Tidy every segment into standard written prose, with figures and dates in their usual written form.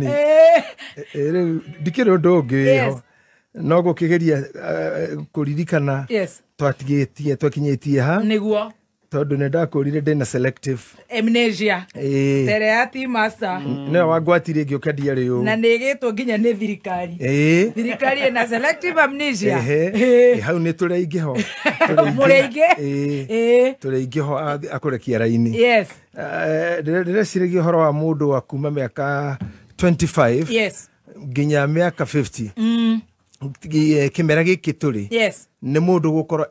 Rĩu ndikĩrĩ ũndũ ũngĩ wĩho no gũkĩgeria kũririkana twatigĩtie twakinyĩtie ha nĩguo tondũ nĩ ndakũrire ndĩna selective amnesia tere ya tea master nĩwe wangwatirie ngĩũka ndiarĩ ũũ na nĩ ĩgĩtwo nginya nĩ thirikari. Thirikari ĩna selective amnesia. Hau nĩ tũrĩ aingĩ ho. Mũrĩ aingĩ. Tũrĩ aingĩ ho akũrekia raini. Yes. Ndĩreciragia ũhoro wa mũndũ wa kuma mĩaka 25 yes nginya mĩaka 50 kĩmera gĩkĩ tũrĩ yes nĩ mũndũ gũkorwo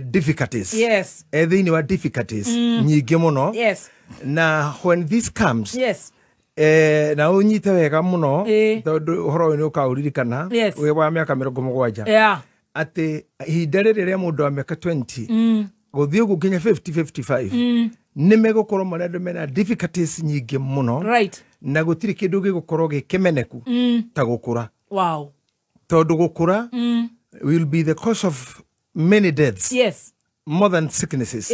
difficulties yes thĩinĩ wa difficulties nyingĩ mũno yes na when this comes yes na ũnyite wega mũno tondũ ũhoro ũyũ nĩ ũkaũririkana wĩ wa mĩaka 70 yeah atĩ ihinda rĩrĩ rĩa mũndũ wa mĩaka 20 gũthiĩ ũguo nginya 50 55 nĩ megũkorwo marĩ andũ mena difficulties nyingĩ mũno right na gũtirĩ kĩndũ gĩgũkorwo gĩ kĩmeneku ta gũkũra. Wow. Tondũ gũkũra will be the cause of many deaths. Yes. More than sicknesses.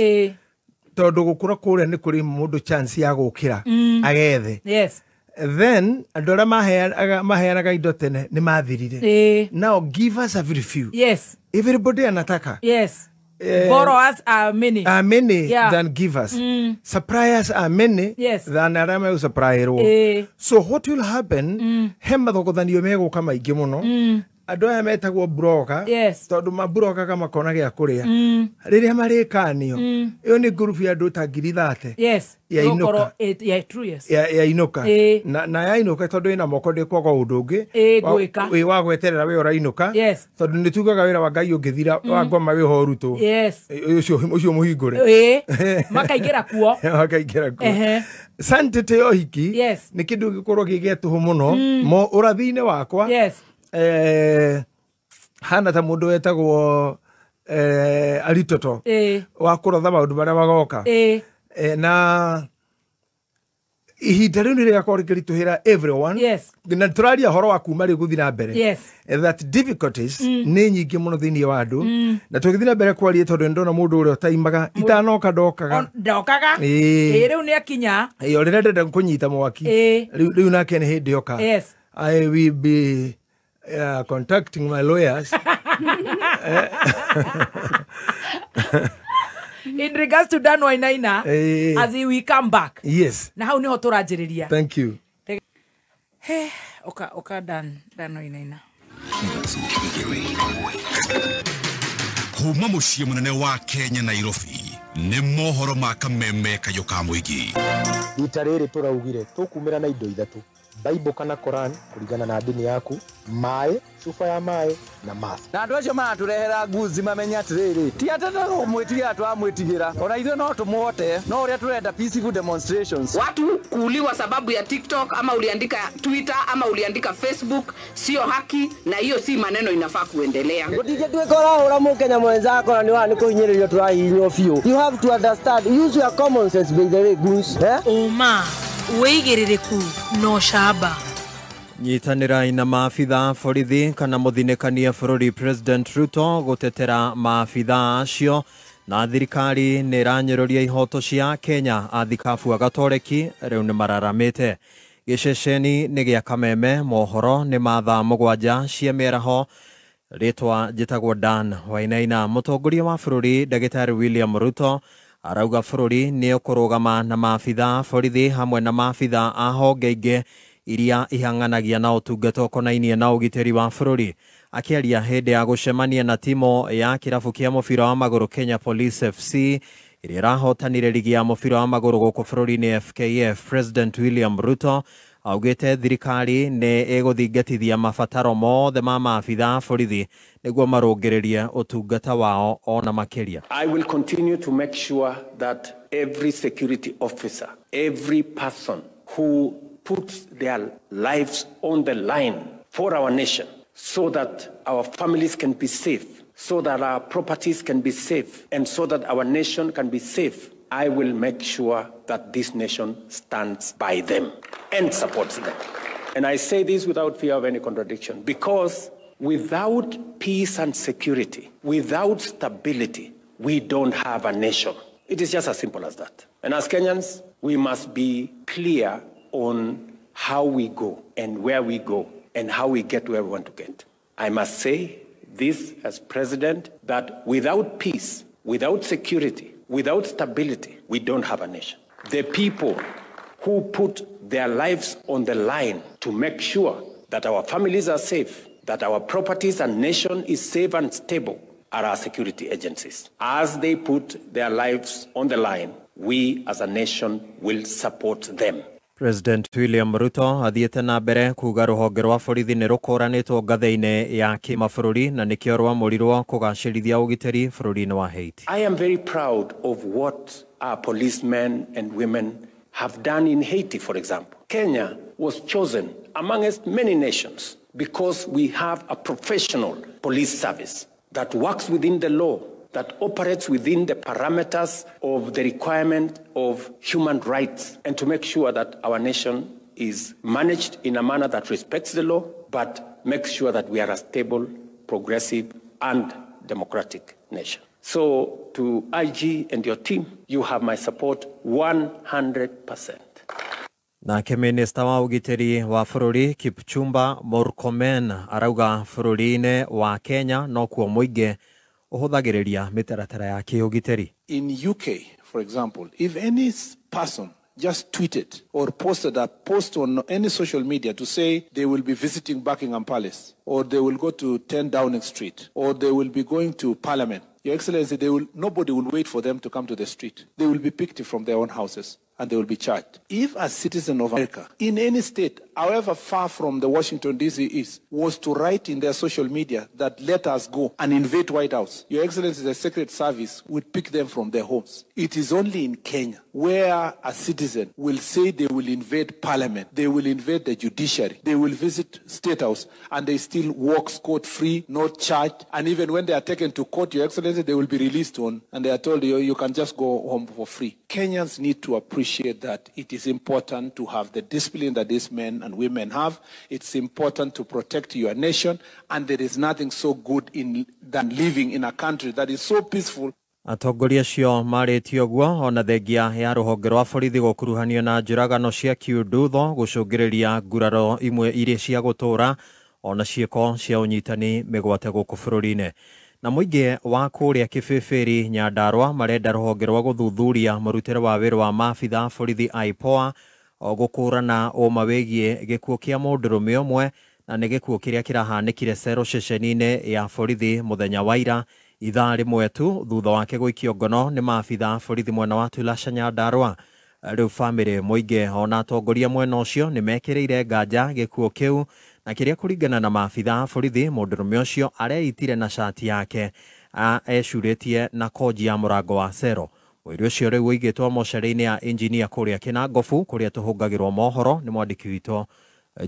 Tondũ gũkũra kũrĩa nĩ kũrĩ mũndũ chance ya gũkĩra agethe. Yes. Then andũ arĩa maheanaga indo tene nĩ mathirire. Now give us a very few. Yes. Everybody anataka. Yes. Borrowers are many. Are many yeah. than givers. Suppliers are many yes. than arĩa megũsupplyĩrwo. So what will happen, he mathogothanio megũka maingĩ mũno. Andũ aya metagwo broker, yes. tondũ maburokaga makona gĩa kũrĩa. Rĩrĩa marĩkanio, ĩyo nĩ ngurubu ya andũ ta 30,000. Yes. Yainũka. Yeah, true, yes. Yainũka. Na yainũka tondũ ĩna moko ndĩkwaga ũndũ ũngĩ. Gwĩka. Wa gweterera wĩ ũrainũka. Yes. Tondũ nĩ tugaga wĩra wa Ngai ũngĩthira wa ngoma wĩho ũrutwo. Yes. Ũcio mũhingũre. Makaingĩra kuo. Makaingĩra kuo. Sanctity ya ũhiki yes. nĩ kĩndũ gĩkorwo gĩ gĩa tũhũ mũno. Mo ũrathi-inĩ wakwa. Yes. Hana ta mũndũ wetagwo Aritoto wa kũratha maũndũ marĩa magoka. Na ihinda rĩu nĩ rĩgakorwo rĩkĩritũhĩra everyone. Yes. Na tũraria ũhoro wa kuma rĩu gũthiĩ na mbere. Yes. That difficulties nĩ nyingĩ mũno thĩinĩ wa andũ. Na tũgĩthiĩ na mbere kwaria tondũ nĩ ndona mũndũ ũrĩa ũtaimaga itanoka ndokaga. Ndokaga. Rĩu nĩ akinya. Ĩ rĩrĩa ndenda kũnyita mwaki. Rĩu nake nĩ hĩndĩ oka. Yes. I will be contacting my lawyers. In regards to Dan Wainaina, as we come back. Yes. Na hau niho tũranjĩrĩria. Thank you. He, oka Dan Wainaina. Kuma mũciĩ mũnene wa Kenya Nairobi nĩ mohoro ma kameme kayũ ka mũingĩ. Rita rĩrĩ tũraugire tũkumĩra na indo ithatũ. Bible kana Koran kuringana na dini yaku, maĩ, cuba ya maĩ na mask. Na andũ acio maratũrehera nguzi mamenye atĩrĩrĩ, ti atĩ tũmwĩtigĩra twamwĩtigĩra, ona ithuĩ no tũmũhote, no ũrĩa tũrenda peaceful demonstrations. Watu kuuliwa sababu ya TikTok ama uliandika Twitter ama uliandika Facebook sio haki, na hiyo si maneno inafaa kuendelea. Gũtingĩtuĩka ũrahũra mũkenya mwenzako na nĩ kũhinyĩrĩrio tũrahihinywo biũ. You have to understand, use your common sense by the way, goons. Ũma wĩigĩrĩrĩku no camba. Nyitanĩrai na maabitha borithi kana mũthinĩkanie bũrũri President Ruto gũtetera maabitha acio na thirikari nĩ ĩranyũrũria ihoto cia Kenya. Athikabu a Gatoreki rĩu nĩ mararamĩte. Gĩceceni nĩ gĩa Kameme, mohoro nĩ ma thaa 7 cia mĩaraho. Rĩtwa njĩtagwo Dan Wainaina. Mũtongoria wa bũrũri Ndagĩtarĩ William Ruto arauga bũrũri nĩ ũkũrũgama na maabitha borithi hamwe na maabitha a honge ingĩ iria ihang'anagia na ũtungata ũkonainie na ũgitĩri wa bũrũri. Akĩaria hĩndĩ ya gũcemania na timu ya kĩrabu kĩa mũbira wa magũrũ Kenya Police FC ĩrĩa ĩrahotanire ligi ya mũbira wa magũrũ gũkũ bũrũri-inĩ FKF, President William Ruto augĩte thirikari nĩ ĩgũthingatithia mabataro mothe ma maabitha borithi nĩguo marũngĩrĩrie ũtungata wao ona makĩria. I will continue to make sure that every security officer, every person who puts their lives on the line for our nation so that our families can be safe, so that our properties can be safe, and so that our nation can be safe, I will make sure that this nation stands by them and supports them. And I say this without fear of any contradiction, because without peace and security, without stability, we don't have a nation. It is just as simple as that. And as Kenyans, we must be clear on how we go and where we go and how we get where we want to get. I must say this as president, that without peace, without security, without stability, we don't have a nation. The people who put their lives on the line to make sure that our families are safe, that our properties and nation is safe and stable, are our security agencies. As they put their lives on the line, we as a nation will support them. President William Ruto athiĩte na mbere kuga rũhonge rwa borithi nĩ rũkũranĩtwo ngathĩ-inĩ ya kĩmabũrũri na nĩkĩo rwamũrirwo kũgacĩrithia ũgitĩri bũrũri-inĩ wa Haiti. I am very proud of what our policemen and women have done in Haiti, for example. Kenya was chosen amongst many nations because we have a professional police service that works within the law, that operates within the parameters of the requirement of human rights, and to make sure that our nation is managed in a manner that respects the law, but makes sure that we are a stable, progressive, and democratic nation. So to IG and your team, you have my support 100%. Nake minista wa ũgitĩri wa bũrũri Kipchumba Murkomen arauga bũrũri-inĩ wa Kenya nokuo mũingĩ ũhũthagĩrĩria mĩtaratara ya kĩũgitĩri. In UK, for example, if any person just tweeted or posted a post on any social media to say they will be visiting Buckingham Palace, or they will go to 10 Downing Street, or they will be going to Parliament, Your Excellency, nobody will wait for them to come to the street. They will be picked from their own houses and they will be charged. If a citizen of America, in any state, however far from the Washington, D.C. is, was to write in their social media that let us go and invade White House, Your Excellency, the Secret Service would pick them from their homes. It is only in Kenya where a citizen will say they will invade Parliament, they will invade the judiciary, they will visit State House, and they still walk scot-free, not charged. And even when they are taken to court, Your Excellency, they will be released on, and they are told you can just go home for free. Kenyans need to appreciate that it is important to have the discipline that these men and women have. It's important to protect your nation, and there is nothing so good than living in a country that is so peaceful. Atongoria acio marĩtie ũguo ona thengia ya rũhonge rwa borithi gũkuruhanio na njũragano cia kiundutho gũcũngĩrĩria nguraro imwe iria cia gũtũra ona ciĩko cia ũnyitani mĩgwate gũkũ bũrũri-inĩ. Na mũingĩ wa kũrĩa Kĩbĩbĩri Nyandarua marenda rũhonge rwa gũthuthuria mũrutĩre wa wĩra wa maabitha borithi IPOA gũkũrana ũma wĩgiĩ gĩkuũ kĩa mũndũrũme ũmwe na nĩ gĩkuũ kĩrĩa kĩrahanĩkire cero ceceni-inĩ ya borithi mũthenya wa ira ithaa rĩmwe tu thutha wake gũikio ngono nĩ maabitha borithi mwena wa Tulasha Nyandarua. Rĩu bamĩrĩ mũingĩ ona atongoria mwena ũcio nĩ mekĩrĩire nganja gĩkuũ kĩu na kĩrĩa kũringana na maabitha borithi mũndũrũme ũcio areitire na cati yake ecurĩtie na konji ya mũrango wa cero. Mũiri ũcio rĩu ũigĩtwo mocarĩ-inĩ ya injinia kũrĩa Kĩnangobu kũrĩa tũhũngagĩrwo mohoro nĩ mwandĩki witũ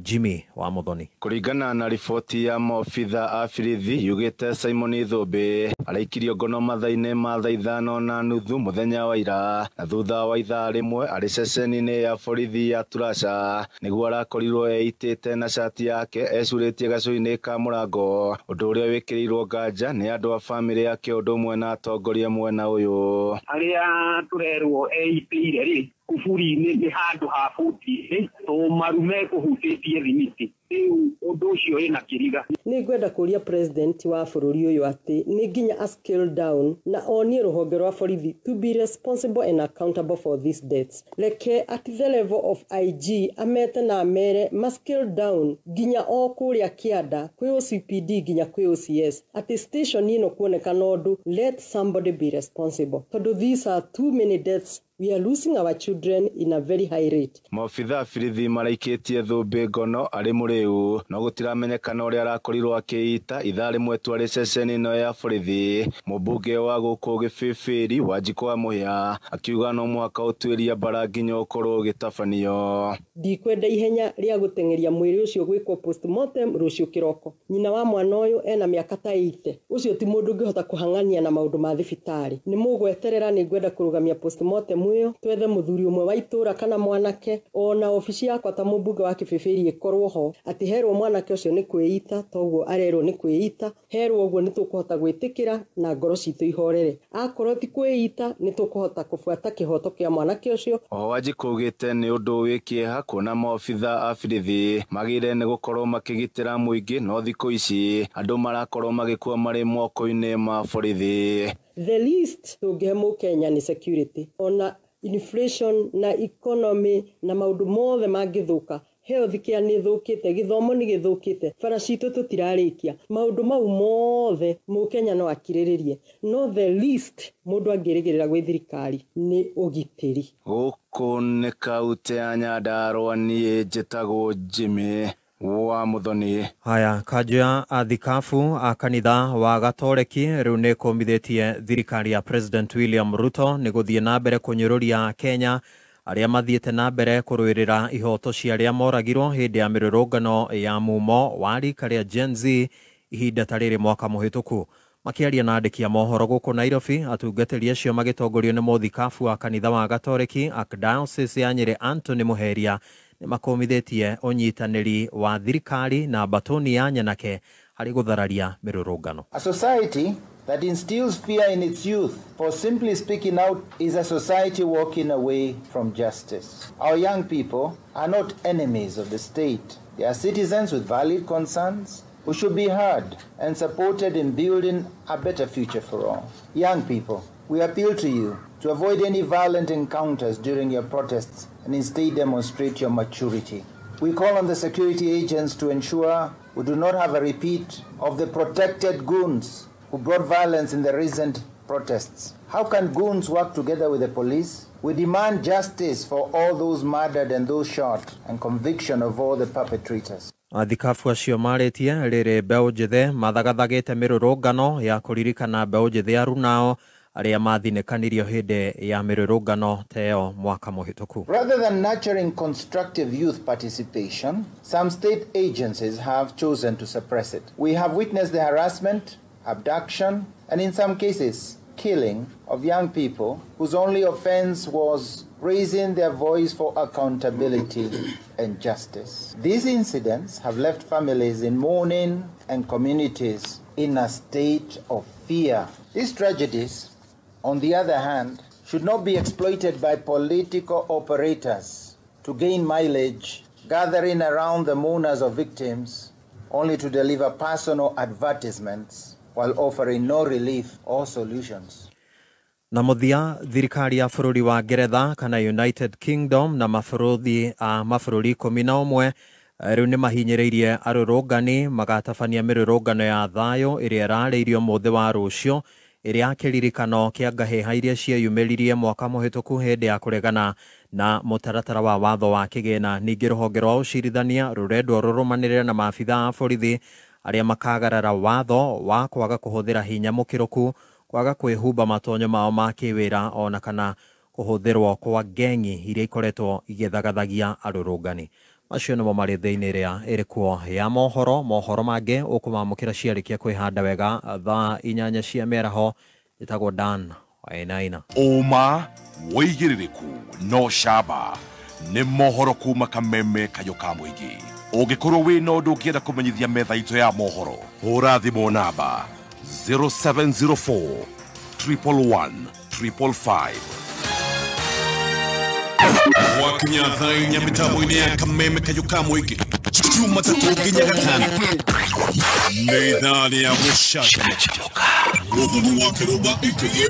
Jimmy wa Muthoni. Kuringana na riboti ya maobitha a borithi yugite Simon Thumbi araikirio ngono mathaa-inĩ ma thaa 5:30 muthenya wa ira na thutha wa ithaa rĩmwe arĩ ceceni-inĩ ya borithi ya Turasha nĩguo arakorirwo eitĩte na cati yake ecurĩtie gacui-inĩ ka mũrango ũndũ ũrĩa wĩkĩrĩirwo nganja nĩ andũ a bamĩrĩ yake ũndũ ũmwe na atongoria mwena ũyũ. Arĩa tũrerwo eitĩire rĩ kuburi-inĩ nĩ handũ ha buti tũmarume kũhutĩtie thimiti rĩu ũndũ ũcio wĩna kĩriga. Nĩ ngwenda kũria president wa bũrũri ũyũ atĩ nĩ nginya a scale down na onie rũhonge rwa borithi to be responsible and accountable for these deaths. Reke at the level of IG amete na amere ma scale down nginya o kũrĩa kĩanda kwĩ OCPD nginya kwĩ OCS atĩ station ĩno kuonekana ũndũ, let somebody be responsible tondũ these are too many deaths. We are losing our children in a very high rate. Maobitha borithi maraikĩtie Thumbi ngono arĩ mũrĩu no gũtiramenyekana ũrĩa arakorirwo akĩita ithaa rĩmwe tu arĩ ceceni ĩno ya borithi. Mũmbunge wa gũkũ Gĩbĩbĩri Wanjikũ wa Mũhĩa akiuga no mũhaka ũtuĩria mbara nginya ũkorwo ũgĩtabanio. Ndikwenda ihenya rĩa gũteng'eria mwĩrĩ ũcio gwĩkwo postmortem rũciũ kĩroko. Nyina wa mwana ũyũ ena mĩaka ta 80. Ũcio ti mũndũ ũngĩhota kũhang'ania na maũndũ ma thibitarĩ. Nĩ mũgweterera nĩ ngwenda kũrũgamia postmortem timu ĩyo, twethe mũthuri ũmwe wa itũra kana mwanake, ona obici yakwa ta mũmbunge wa Kĩbĩbĩri ĩkorwo ho, atĩ herwo mwanake ũcio nĩ kwĩita, toguo arerwo nĩ kwĩita, herwo ũguo nĩ tũkũhota gwĩtĩkĩra na ngoro citũ ihorere. Akorwo ti kwĩita nĩ tũkũhota kũbuata kĩhoto kĩa mwanake ũcio. Oho Wanjikũ augĩte nĩ ũndũ wĩ kĩeha kuona maobitha a borithi magĩrĩire nĩ gũkorwo makĩgitĩra mũingĩ, no thikũ ici andũ marakorwo magĩkua marĩ moko-inĩ ma borithi. The least tũngĩhe mũkenya nĩ security. Ona inflation na economy na maũndũ mothe mangĩthũka, health care nĩ ĩthũkĩte, gĩthomo nĩ gĩthũkĩte, bara citũ tũtirarĩkia, maũndũ mau mothe mũkenya no akirĩrĩrie, no the least mũndũ angĩrĩgĩrĩra gwĩ thirikari nĩ ũgitĩri. Gũkũ nĩ kaũntĩ ya Nyandarũa, niĩ njĩtagwo Jimmy wa Muthoni. Haya, kanjũ ya athikabu a kanitha wa Gatoreki rĩu nĩ kũmithĩtie thirikari ya President William Ruto nĩ gũthiĩ na mbere kũnyũrũria Kenya arĩa mathiĩte na mbere kũrũĩrĩra ihoto cia arĩa moragirwo hĩndĩ ya mĩrũrũngano ya mumo wa rika rĩa Gen Z ihinda ta rĩrĩ mwaka mũhĩtũku. Makĩaria na andĩki a mohoro gũkũ Nairobi, atungatĩri acio magĩtongorio nĩ mũthikabu wa kanitha wa Gatoreki Archdiocese ya Nyĩrĩ Anthony Muheria nĩ makũmithĩtie ũnyitanĩri wa thirikari na mbatoni ya nyanake harĩ gũthararia mĩrũrũngano. A society that instills fear in its youth for simply speaking out is a society walking away from justice. Our young people are not enemies of the state. They are citizens with valid concerns who should be heard and supported in building a better future for all. Young people, we appeal to you to avoid any violent encounters during your protests and instead demonstrate your maturity. We call on the security agents to ensure we do not have a repeat of the protected goons who brought violence in the recent protests. How can goons work together with the police? We demand justice for all those murdered and those shot, and conviction of all the perpetrators. Athikabu acio marĩtie rĩrĩ mbeũ njĩthĩ mathagathagĩte mĩrũrũngano ya kũririkana mbeũ njĩthĩ arunao arĩa mathinĩkanirio hĩndĩ ya mĩrũrũngano ta ĩyo mwaka mũhĩtũku. Rather than nurturing constructive youth participation, some state agencies have chosen to suppress it. We have witnessed the harassment, abduction, and in some cases, killing of young people whose only offense was raising their voice for accountability and justice. These incidents have left families in mourning and communities in a state of fear. These tragedies, on the other hand, should not be exploited by political operators to gain mileage, gathering around the mourners of victims only to deliver personal advertisements while offering no relief or solutions. Na mũthia, thirikari ya bũrũri wa Ngeretha kana United Kingdom na mabũrũri a mabũrũri 11 rĩu nĩ mahinyĩrĩirie arũrũngani magatabania mĩrũrũngano ya thayũ ĩrĩa ĩrarĩirio mũthĩ wa rũciũ ĩrĩa ya kĩririkano kĩa ngahĩha iria cieyumĩririe mwaka mũhĩtũku hĩndĩ ya kũregana na mũtaratara wa watho wa kĩgĩna. Ningĩ rũhonge rwa ũcirithania rũrendwo rũrũmanĩrĩre na maabitha a borithi arĩa makagarara watho wa kwaga kũhũthĩra hinya mũkĩrũku, kwaga kwĩhumba matonyo mao ma kĩwĩra ona kana kũhũthĩrwo kwa ngengi iria ikoretwo igĩthagathagia arũrũngani. Macio nĩmo marĩ thĩinĩ ĩrĩa ĩrĩ ya mohoro. Mohoro mangĩ ũkũmamũkĩra ciarĩkia kwĩhanda wega thaa 8 cia mĩaraho. Ĩtagwo Dan Wainaina. Ũma wĩigĩrĩrĩku no camba nĩ mohoro kuma Kameme Kayũ ka mũingĩ. Ũngĩkorwo wĩna ũndũ ũngĩenda kũmenyithia metha itũ ya mohoro, hũra thimũ namba 0704 111 555. Wakinya thaa 4 mĩtambo-inĩ ya Kameme Kayũ ka mũingĩ, Jumatatũ nginya Gatano nĩ ithaa rĩa gũcanjamũka. Mũthoni wa Kĩrũmba aka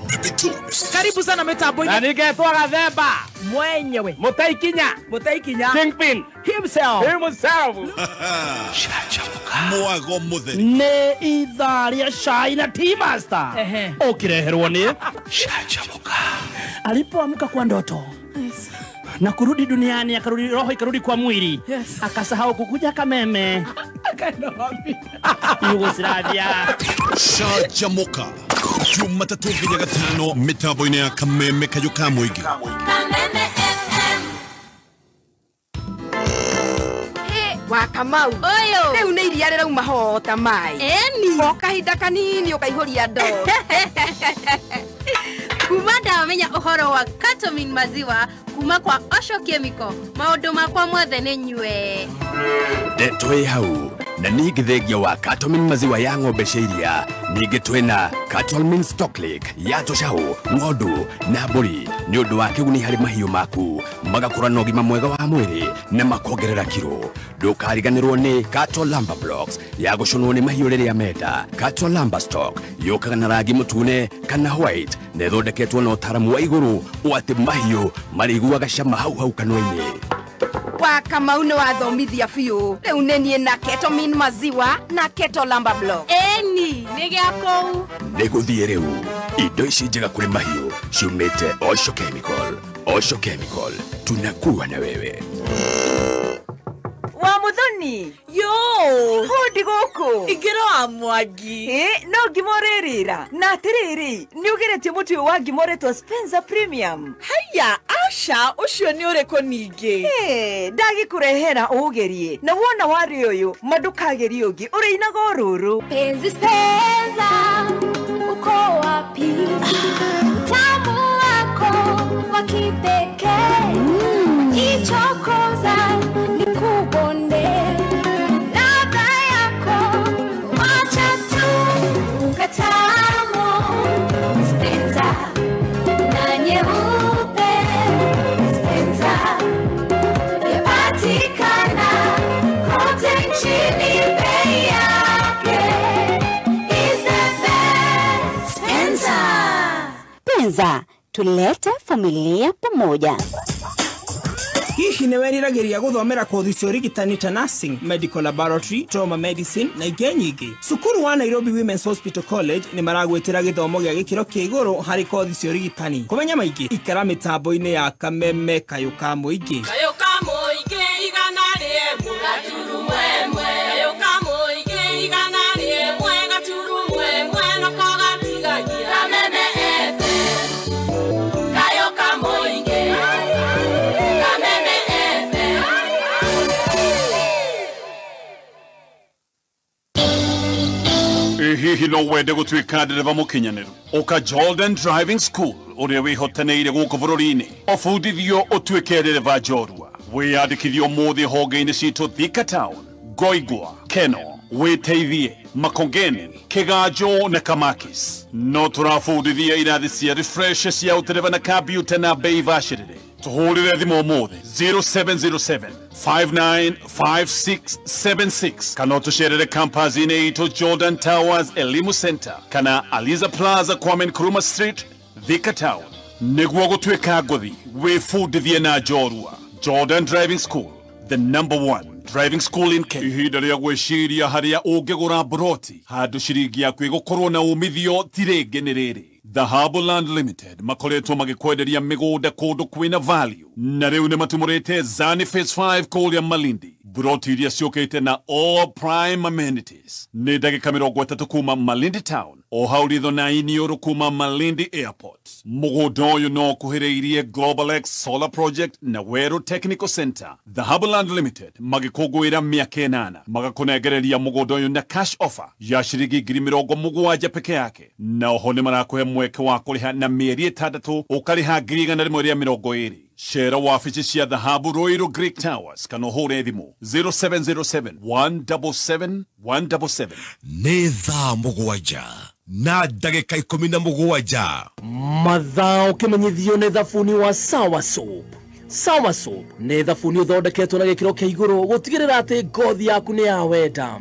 Baby Tubes. Karibu sana mitambo-inĩ. Na ningetwo Gathemba mwenyewe, Mũtaikinya, Mũtaikinya Kingpin himself, himself. Canjamũka mwago mũtheri nĩ ithaa rĩa cai na tea master ũkĩreherwo nĩ Canjamũka. Alipoamka kwa ndoto, yes, na kurudi duniani, akarudi roho ikarudi kwa mwili, yes, akasahau kukuja Kameme, akaenda wapi? Yugoslavia. Canjamũka Jumatatũ nginya Gatano mĩtambo-inĩ ya Kameme Kayũ ka mũingĩ. Kameme FM. Wa Kamau Ũyũ. Rĩu nĩ iria rĩrauma hota maĩ. Eni. O kahinda kanini ũkaihũria ndoo. Kuma ndamenya ũhoro wa Katomin maziwa kuma kwa Osho Chemical, maũndũ makwa mothe nĩ nyue. Ndeto ĩ hau na ningĩ thengia wa Katomin maziwa ya ng'ombe cia iria, ningĩ twĩna Katomin Stocklick ya tũcaũ, ng'ondu na mbũri nĩ ũndũ wa kĩguni harĩ mahiũ maku, magakũra na ũgima mwega wa mwĩrĩ na makongerera kiro. Ndũkariganĩrwo nĩ Kato Lamba Blocks ya gũcũnwo nĩ mahiũ rĩrĩa menda. Kato Lamba Stock yũkaga na rangi mũtune kana white na ĩthondeketwo na ũtaaramu wa igũrũ ũũ atĩ mahiũ marĩiguaga cama hau hau kanua-inĩ. Wa Kamau nĩ wathomithia biũ. Rĩu nĩ niĩ na Ketomin maziwa na Keto Lamba Block. Ĩni, nĩ gĩa kũu. Nĩ gũthiĩ rĩu. Indo ici njega kũrĩ mahiũ ciumĩte Osho Chemical. Osho Chemical, tunakuwa na wewe. Wa Muthoni. Yo, hundi gũkũ. Ingĩra wa Mwangi. Ĩ, no ngima ũrĩrĩra. Na atĩrĩrĩ, nĩ ũgeretie mũtu ũyũ wa ngima ũretwo Spencer Premium? Haiya, aca, ũcio nĩ ũrĩkũ ningĩ? Ĩ, ndagĩkũrehera ũũgerie. Na wona warĩ ũyũ, ma ndũkagerie ũngĩ, ũrĩinaga o rũrũ. Penzi Spencer, uko wapi? Utamu wako wa kipekee. Ichokoza nikubonde. Ladha yako wacha tu katamu. Spencer na nyeupe. Spencer yapatikana kote nchini, bei yake is the best. Spencer. Spencer, tulete familia pamoja. Hihi nĩ weriragĩria gũthomera kothi cia ũrigitani ta nursing, medical laboratory, trauma medicine na ingĩ nyingĩ? Cukuru wa Nairobi Women's Hospital College nĩ maragwĩtĩra gĩthomo gĩa gĩkĩro kĩa igũrũ harĩ kothi cia ũrigitani. Kũmenya maingĩ, ikara mĩtambo-inĩ ya Kameme Kayũ ka Mũingĩ. Kayũ ka Mũingĩ igana rĩmwe gaturumo ĩmwe. Kayũ ka Mũingĩ igana rĩmwe gaturumo ĩmwe nako gatigagia. Kameme FM. Kayũ ka Mũingĩ. Kameme FM. Hihi no wende gũtuĩka ndereba mũkinyanĩru? Ũka Jordan Driving School ũrĩa wĩhotanĩire gũkũ bũrũri-inĩ, ũbundithio ũtuĩke ndereba njorua. Wĩyandĩkithio ũmũthĩ honge-inĩ citũ Thika Town, Goigwa, Keno, Wĩteithie, Makongeni, Kĩganjo na Kamakis. No tũrabundithia irathi cia refresh cia ũtereba na kambiuta na bei bacĩrĩre. Tũhũrĩre thimũ ũmũthĩ 0707 595676 kana ũtũcerere campus-inĩ itũ Jordan Towers Elimu Center kana Aliza Plaza, Kwame Nkrumah Street, Thika Town. Nĩguo gũtuĩka ngũthi, wĩbundithie na njorua. Jordan Driving School, the number one driving school in Kenya. Ihinda rĩa gwĩciria harĩa ũngĩgũra mburoti handũ ciringi yaku ĩgũkorwo na umithio ti rĩngĩ nĩ rĩrĩ. Dhahabu Land Limited makoretwo magĩkwenderia mĩgũnda kũndũ kwĩna value, na rĩu nĩ matumũrĩte Zani Phase 5 kũrĩa Malindi. Mburoti iria ciũkĩte na all prime amenities nĩ ndagĩka 30 kuma Malindi Town, o hau ritho na Iniũrũ kuma Malindi Airport. Mũgũnda ũyũ no ũkuhĩrĩirie Global X Solar Project na Weru Technical Center. Dhahabu Land Limited magĩkũngũĩra mĩaka 8 magakũnengereria mũgũnda ũyũ na cash offer ya ciringi 70,000 peke yake, na oho nĩ marakũhe mweke wa kũrĩha na mĩeri 6 ũkarĩha 120,000. Cera wabici cia Dhahabu Ruiru Greek Towers kana ũhũre thimũ 0707 177 177. Nĩ thaa 7 na ndagĩka 17. Mathaa ũkĩmenyithio nĩ thabuni wa Sawa Soap. Sawa Soap nĩ thabuni ũthondeketwo na gĩkĩro kĩa igũrũ gũtigĩrĩra atĩ ngothi yaku nĩ ya wenda.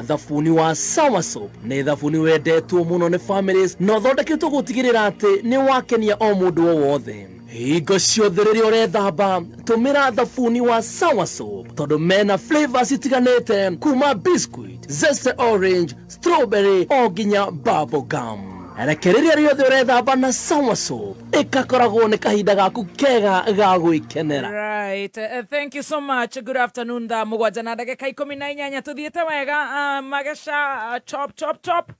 Thabuni wa Sawa Soap nĩ thabuni wendetwo mũno nĩ families na ũthondeketwo gũtigĩrĩra atĩ nĩ wakenia o mũndũ o wothe. Hingo ciothe rĩrĩa ũrethamba, tũmĩra thabuni wa Sawa Soap tondũ mena flavors itiganĩte kuma biscuit, zeste orange, strawberry o nginya bubble gum. Reke rĩrĩa rĩothe ũrethamba na Sawa Soap ĩgakoragwo nĩ kahinda gaku kega ga gwĩkenera. Right. Thank you so much. Good afternoon. Thaa 7 na ndagĩka 18 tuthiĩte wega. Magesha chop chop chop.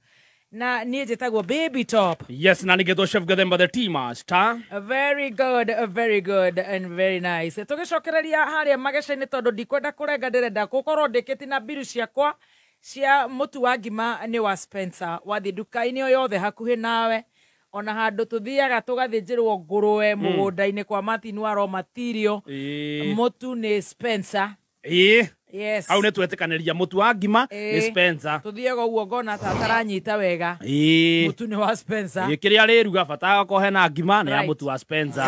Na niĩ njĩtagwo Baby Top. Yes, na nĩgetwo Chef Gathemba the tea master. Very good, very good and very nice. Tũgĩcokereria harĩa mageca-inĩ tondũ ndikwenda kũrenga, ndĩrenda gũkorwo ndĩkĩtie na mbiru ciakwa cia mũtu wa ngima nĩ wa Spencer. Wathiĩ nduka-inĩ o yothe hakuhĩ nawe, Ona handũ tũthiaga tũgathĩnjĩrwo ngũrwe mũgũnda-inĩ kwa Martin wa raw material. Mũtu nĩ Spencer. Yes. Hau nĩ twetĩkanĩria mũtu wa ngima nĩ Spencer. Tũthiaga ũguo ngona ta ataranyita wega. Mũtu nĩ wa Spencer. Kĩrĩa arĩruga bata akorwo hena ngima nĩ ya mũtu wa Spencer.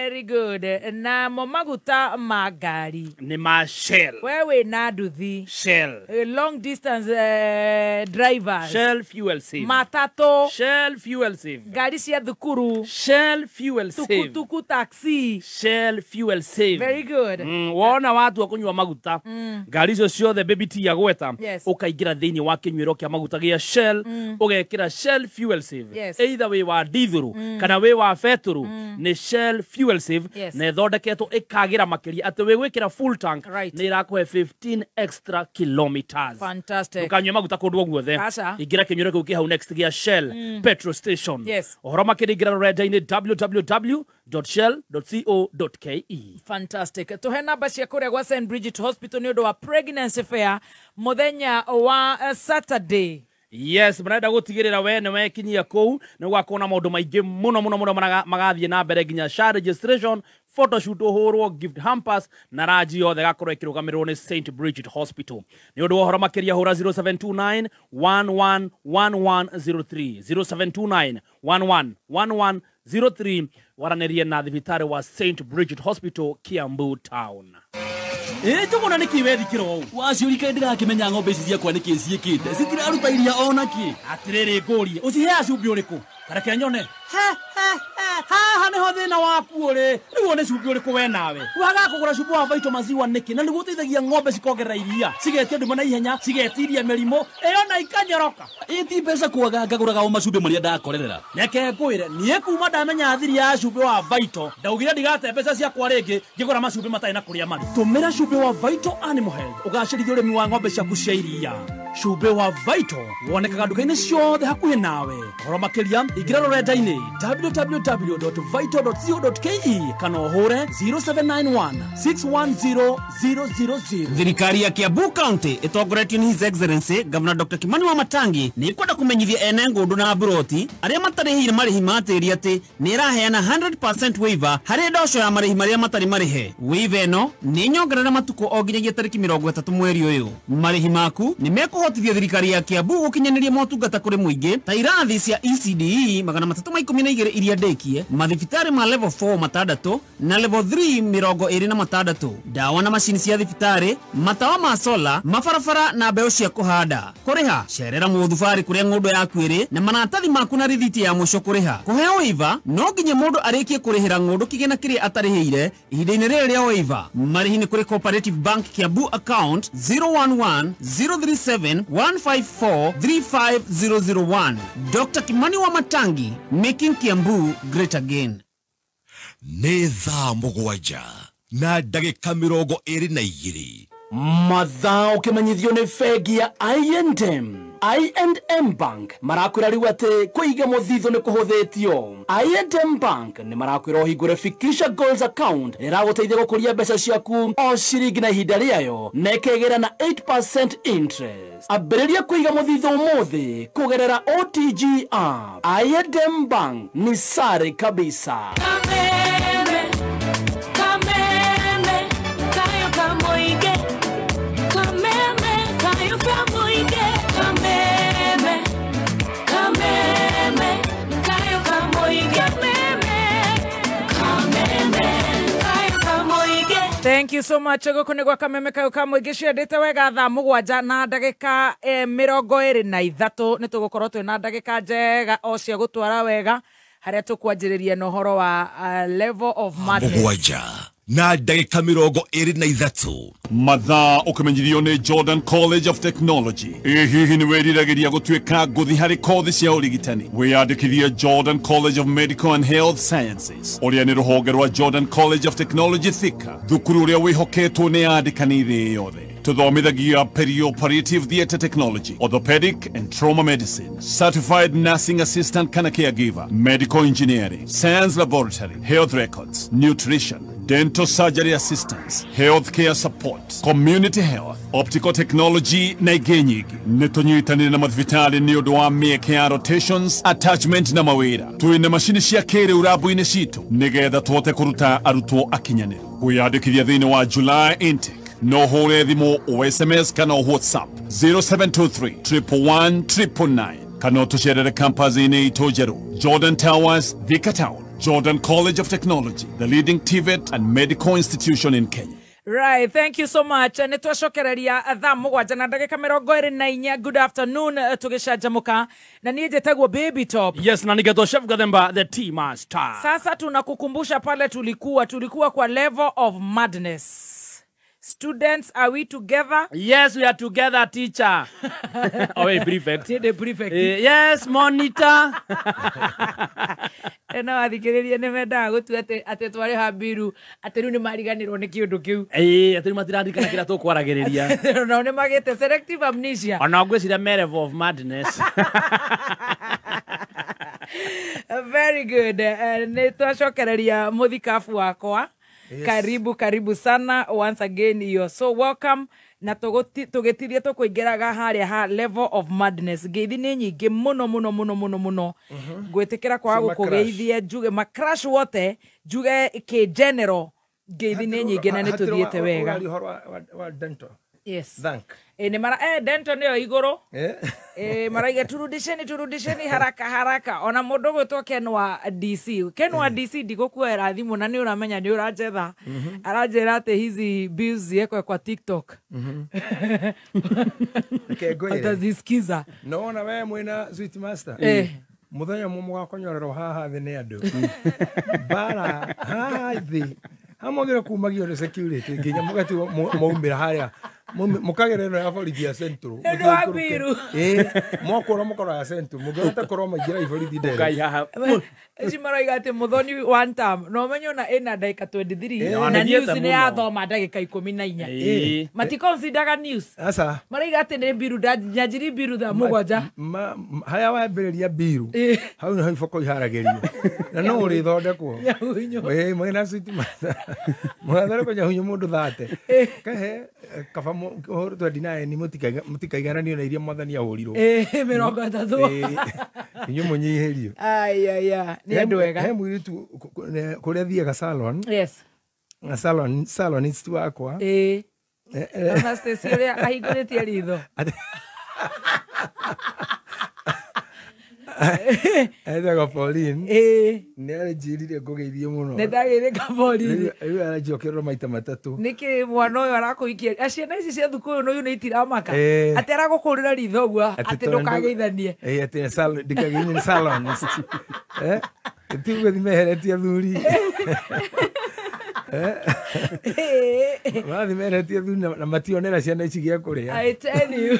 Very good. Namo maguta ma ngari nĩ ma Shell. We wĩna nduthi. Shell. Long distance drivers. Shell fuel save. Matatu. Shell fuel save. Ngari cia thukuru. Shell fuel save. Tukutuku taxi. Shell fuel save. Very good. Wona watua kũnyua maguta ngari icio ciothe baby T agweta ũkaingĩra thĩinĩ wa kĩnyuĩro kĩa maguta gĩa Shell, ũgekĩra Shell fuel save. Either wĩ wa dithuru kana wĩ wa betũrũ, nĩ Shell fuel save. Na ĩthondeketwo ĩkagĩra makĩria atĩ wĩ gwĩkĩra full tank nĩ ĩrakũhe 15 extra kilometers. Fantastic. Ndũkanyue maguta kũndũ o guothe. Ingĩra kĩnyuĩro kĩu kĩ hau next gĩa Shell petrol station. Ũhoro makĩria ingĩra rũrenda-inĩ www.shell.co.ke. Fantastic. Tuhe namba cia kũrĩa gwa St Bridget Hospital nĩ ũndũ wa pregnancy fair mũthenya wa Saturday. Yes, marenda gũtigĩrĩra we nĩ wekinyia kũu nĩ gũgakorwo na maũndũ maingĩ mũno mũno mũno magathiĩ na mbere nginya SHA registration, photoshoot ũhũrwo, gift hampers na ranji yothe ĩgakorwo ĩkĩrũgamĩrĩrwo nĩ St Bridget Hospital. Nĩ ũndũ wa ũhoro makĩria hũra 0729 111103, 0729 111103 waranĩrie na thibitarĩ wa St Bridget Hospital, Kiambu Town. Njuguna nĩkĩ wethikĩra ũũ? Waciũrika ndĩrakĩmenya ng'ombe ici ciakwa nĩkĩ ciĩkĩte citiraruta iria ona kĩ. Atĩrĩrĩ ngũrie, ũciheaga cumbĩ ũrĩkũ? Kareke nyone. Haha nĩho thĩna waku ũrĩ. Rĩu one cumbĩ ũrĩkũ we nawe. Wagaga kũgũra cumbĩ wa Vital maziwa nĩkĩ? Na nĩguo ũteithagia ng'ombe cikongerera iria, cigetia nduma na ihenya, cigetiria mĩrimũ ĩyo na ikanyoroka. Ĩ ti mbeca kwaga ngagũraga o macumbĩ marĩa ndakorerera. Reke ngwĩre, niĩ kuma ndamenya thiri ya cumbĩ wa Vital, ndaugire ndigate mbeca ciakwa rĩngĩ ngĩgũra macumbĩ matarĩ na kũrĩa marĩ. Tũmĩra cumbĩ wa Vital Animal Health ũgacĩrithia ũrĩmi wa ng'ombe ciaku cia iria. Cumbĩ wa Vital wonekaga nduka-inĩ ciothe hakuhĩ nawe. Ũhoro makĩria ingĩra rũrenda-inĩ www.vital.co.ke kana ũhũre 0791 610 000. Thirikari ya Kiambu County ĩtongoretio nĩ His Excellency Governor Dr. Kimani Wamatangi nĩ ĩkwenda kũmenyithia ene ngũndũ na mburoti arĩa matarĩhĩire marĩhi ma tĩri atĩ nĩ ĩraheana 100% waiver harĩ ndoco ya marĩhi marĩa matarĩ marĩhe. Waiver ĩno nĩ nyongerera matukũ o nginyagia tarĩki 30 mweri ũyũ. Marĩhi maku nĩ mekũhotithia thirikari ya Kiambu gũkinyanĩria motungata kũrĩ mũingĩ ta irathi cia ECDE 312 iria ndĩkie, mathibitarĩ ma level 4 6 na level 3 26, ndawa na macini cia thibitarĩ, matawa ma sola, mabarabara na mbeũ cia kũhanda. Kũrĩha cerera mũthubarĩ kũrĩa ng'ũndũ yaku ĩrĩ na maratathi maku na rithiti ya mũico kũrĩha. Kũheo waiver no nginya mũndũ arĩkie kũrĩhĩra ng'ũndũ kĩgĩna kĩrĩa atarĩhĩire ihinda-inĩ rĩrĩ rĩa waiver. Marĩhi nĩ kũrĩ Cooperative Bank Kiambu account 011 037 154 35001. Dr. Kimani Wamatangi, making Kiambu great again. Nĩ thaa 7 na ndagĩka 22. Mathaa ũkĩmenyithio nĩ bengi ya I&M. I&M Bank marakwĩra rĩu atĩ kũiga mũthithũ nĩ kũhũthĩtio. I&M Bank nĩ marakwĩra ũhingũre Fikisha Goals account ĩragũteithia gũkũria mbeca ciaku o ciringi na ihinda rĩayo na ĩkegĩra na 8% interest. Ambĩrĩria kũiga mũthithũ ũmũthĩ kũgerera OTG app. I&M Bank ni sare kabisa. Kameme, kameme, kayo kamoige. Kameme, kayo kamoige. Kameme, kameme, kayo kamoige. Kameme, kameme, kayo kamoige. Thank you so much. Gũkũ nĩ gwa Kameme kayo kamoige ciendete wega thaa 7 na ndagĩka 23 nĩ tũgũkorwo twĩna ndagĩka njega o cia gũtwara wega harĩa tũkwanjĩrĩria na ũhoro wa level of madness. 7 na ndagĩka 23. Mathaa ũkĩmenyithio nĩ Jordan College of Technology. Ĩ hihi nĩ wĩriragĩria gũtuĩka ngũthi harĩ kothi cia ũrigitani? Wĩyandĩkithie Jordan College of Medical and Health Sciences ũrĩa nĩ rũhonge rwa Jordan College of Technology Thika, thukuru ũrĩa wĩhoketwo nĩ andĩkani thĩ yothe. Tuthomithagia perioperative theatre technology, orthopedic and trauma medicine, certified nursing assistant kana caregiver, medical engineering, science laboratory, health records, nutrition, Dental surgery assistance, healthcare support, community health, optical technology na ingĩ nyingĩ. Nĩ tũnyitanĩire na mathibitarĩ nĩ ũndũ wa mĩeke ya rotations, attachment na mawĩra. Twĩna macini cia kĩrĩu rabu-inĩ citũ nĩgetha tũhote kũruta arutwo akinyanĩru. Kwĩyandĩkithia thĩinĩ wa July intake no hũre thimũ o SMS kana o WhatsApp 0723 111 999 kana ũtũcerere campus-inĩ itũ njerũ Jordan Towers, Thika Town, Jordan College of Technology, the leading TVET and medical institution in Kenya. Right, thank you so much. Nĩ twacokereria thaa 7 na ndagĩka 24. Good afternoon, tũgĩcanjamũka na niĩ njĩtagwo Baby Top. Yes, na nigetwo Chef Gathemba the Tea Master. Sasa tunakukumbusha pale tulikuwa kwa level of madness. Students, are we together? Yes, we are together, teacher. Oh, wait, prefect. The prefect. Yes, monitor. Eno athikĩrĩria nĩ mendaga gũtua atĩ twarĩha mbiru atĩ rĩu nĩ mariganĩrwo nĩ kĩũndũ kĩu. Ĩĩ, atĩ rĩu matirandirikana kĩrĩa tũkwaragĩrĩria. Nao nĩ magĩte selective amnesia. Ona ngwĩciria me level of madness. Very good. Nĩ twacokereria mũthikabu wakwa. Yes. Karibu karibu sana once again, you're so welcome. Na tũgĩtirie tũkũingĩraga harĩa ha level of madness. Ngeithi nĩ nyingĩ mũno mũno mũno mũno mũno. Ngwĩtĩkĩra kwaga gũkũgeithia njuge ma crash wote njuge kĩ general ngeithi nĩ nyingĩ na nĩ tũthiĩte wega. Wa dental. Yes. Thank. Nĩ mara dental nĩyo igũrũ. Maraiga turudisheni haraka haraka. Ona mũndũ gwĩtwo Ken wa DC. Ken wa DC ndigũkuoera thimũ na nĩ ũramenya nĩ ũranjetha. Aranjĩra atĩ hizi bills ziekwe kwa TikTok. Atazisikiza. No na we mwĩna Sweet Master. Mũthenya ũmwe mũgakonyorerwo haha thĩ nĩ andũ. Mbara haha thĩ. Hamwe kumagio nĩ security nginya mũgatigwo maumĩra harĩa mukagerera ya borithi ya Central nĩ wa mbiru. Mwakũra mũkora ya Central mũngĩhota korwo maingĩra iborithi ndere Ũkai haha. Ici maroiga atĩ Muthoni one term no ũmenye ona ĩna ndagĩka 23 na news nĩ yathoma ndagĩka 14. Maticonsideraga news. Aca. Maroiga atĩ nĩ mbiru nyanjiri mbiru thaa 7. Harĩa wambĩrĩria mbiru hau nĩho iboko iharagĩrio na no ũrĩthondekwo. Mwĩna Sweet Master mũgathondekwo nyahunyu mũndũ thate kahe kaba ũhoro 29 mũtikaigananio na iria mwathani ahũrirwo. 30. Inyuĩ mũnyihĩrio. Aya nĩ andũ ega. He mũirĩtu kũrĩa thiaga salon. Yes. Na salonist wakwa. Anastasia ũrĩa ahingũrĩtie ritho. Etagwo Pauline. Nĩ aranjĩrire ngũgeithie mũno. Nĩ ndagĩrĩka Pauline. Rĩu aranjokerera maita matatũ. Nĩkĩ mwana ũyũ arakũhikia? Ciana ici cia thukũ ũyũ nĩ itiramaka. Atĩ aragũkũrĩra ritho ũguo atĩ ndũkageithanie. Atĩ ndikageithanie nĩ salonist. Ti gũthiĩ meheretie athuri. Marathiĩ meheretie athuri na mationera ciana ici gĩa kũrĩa. I tell you.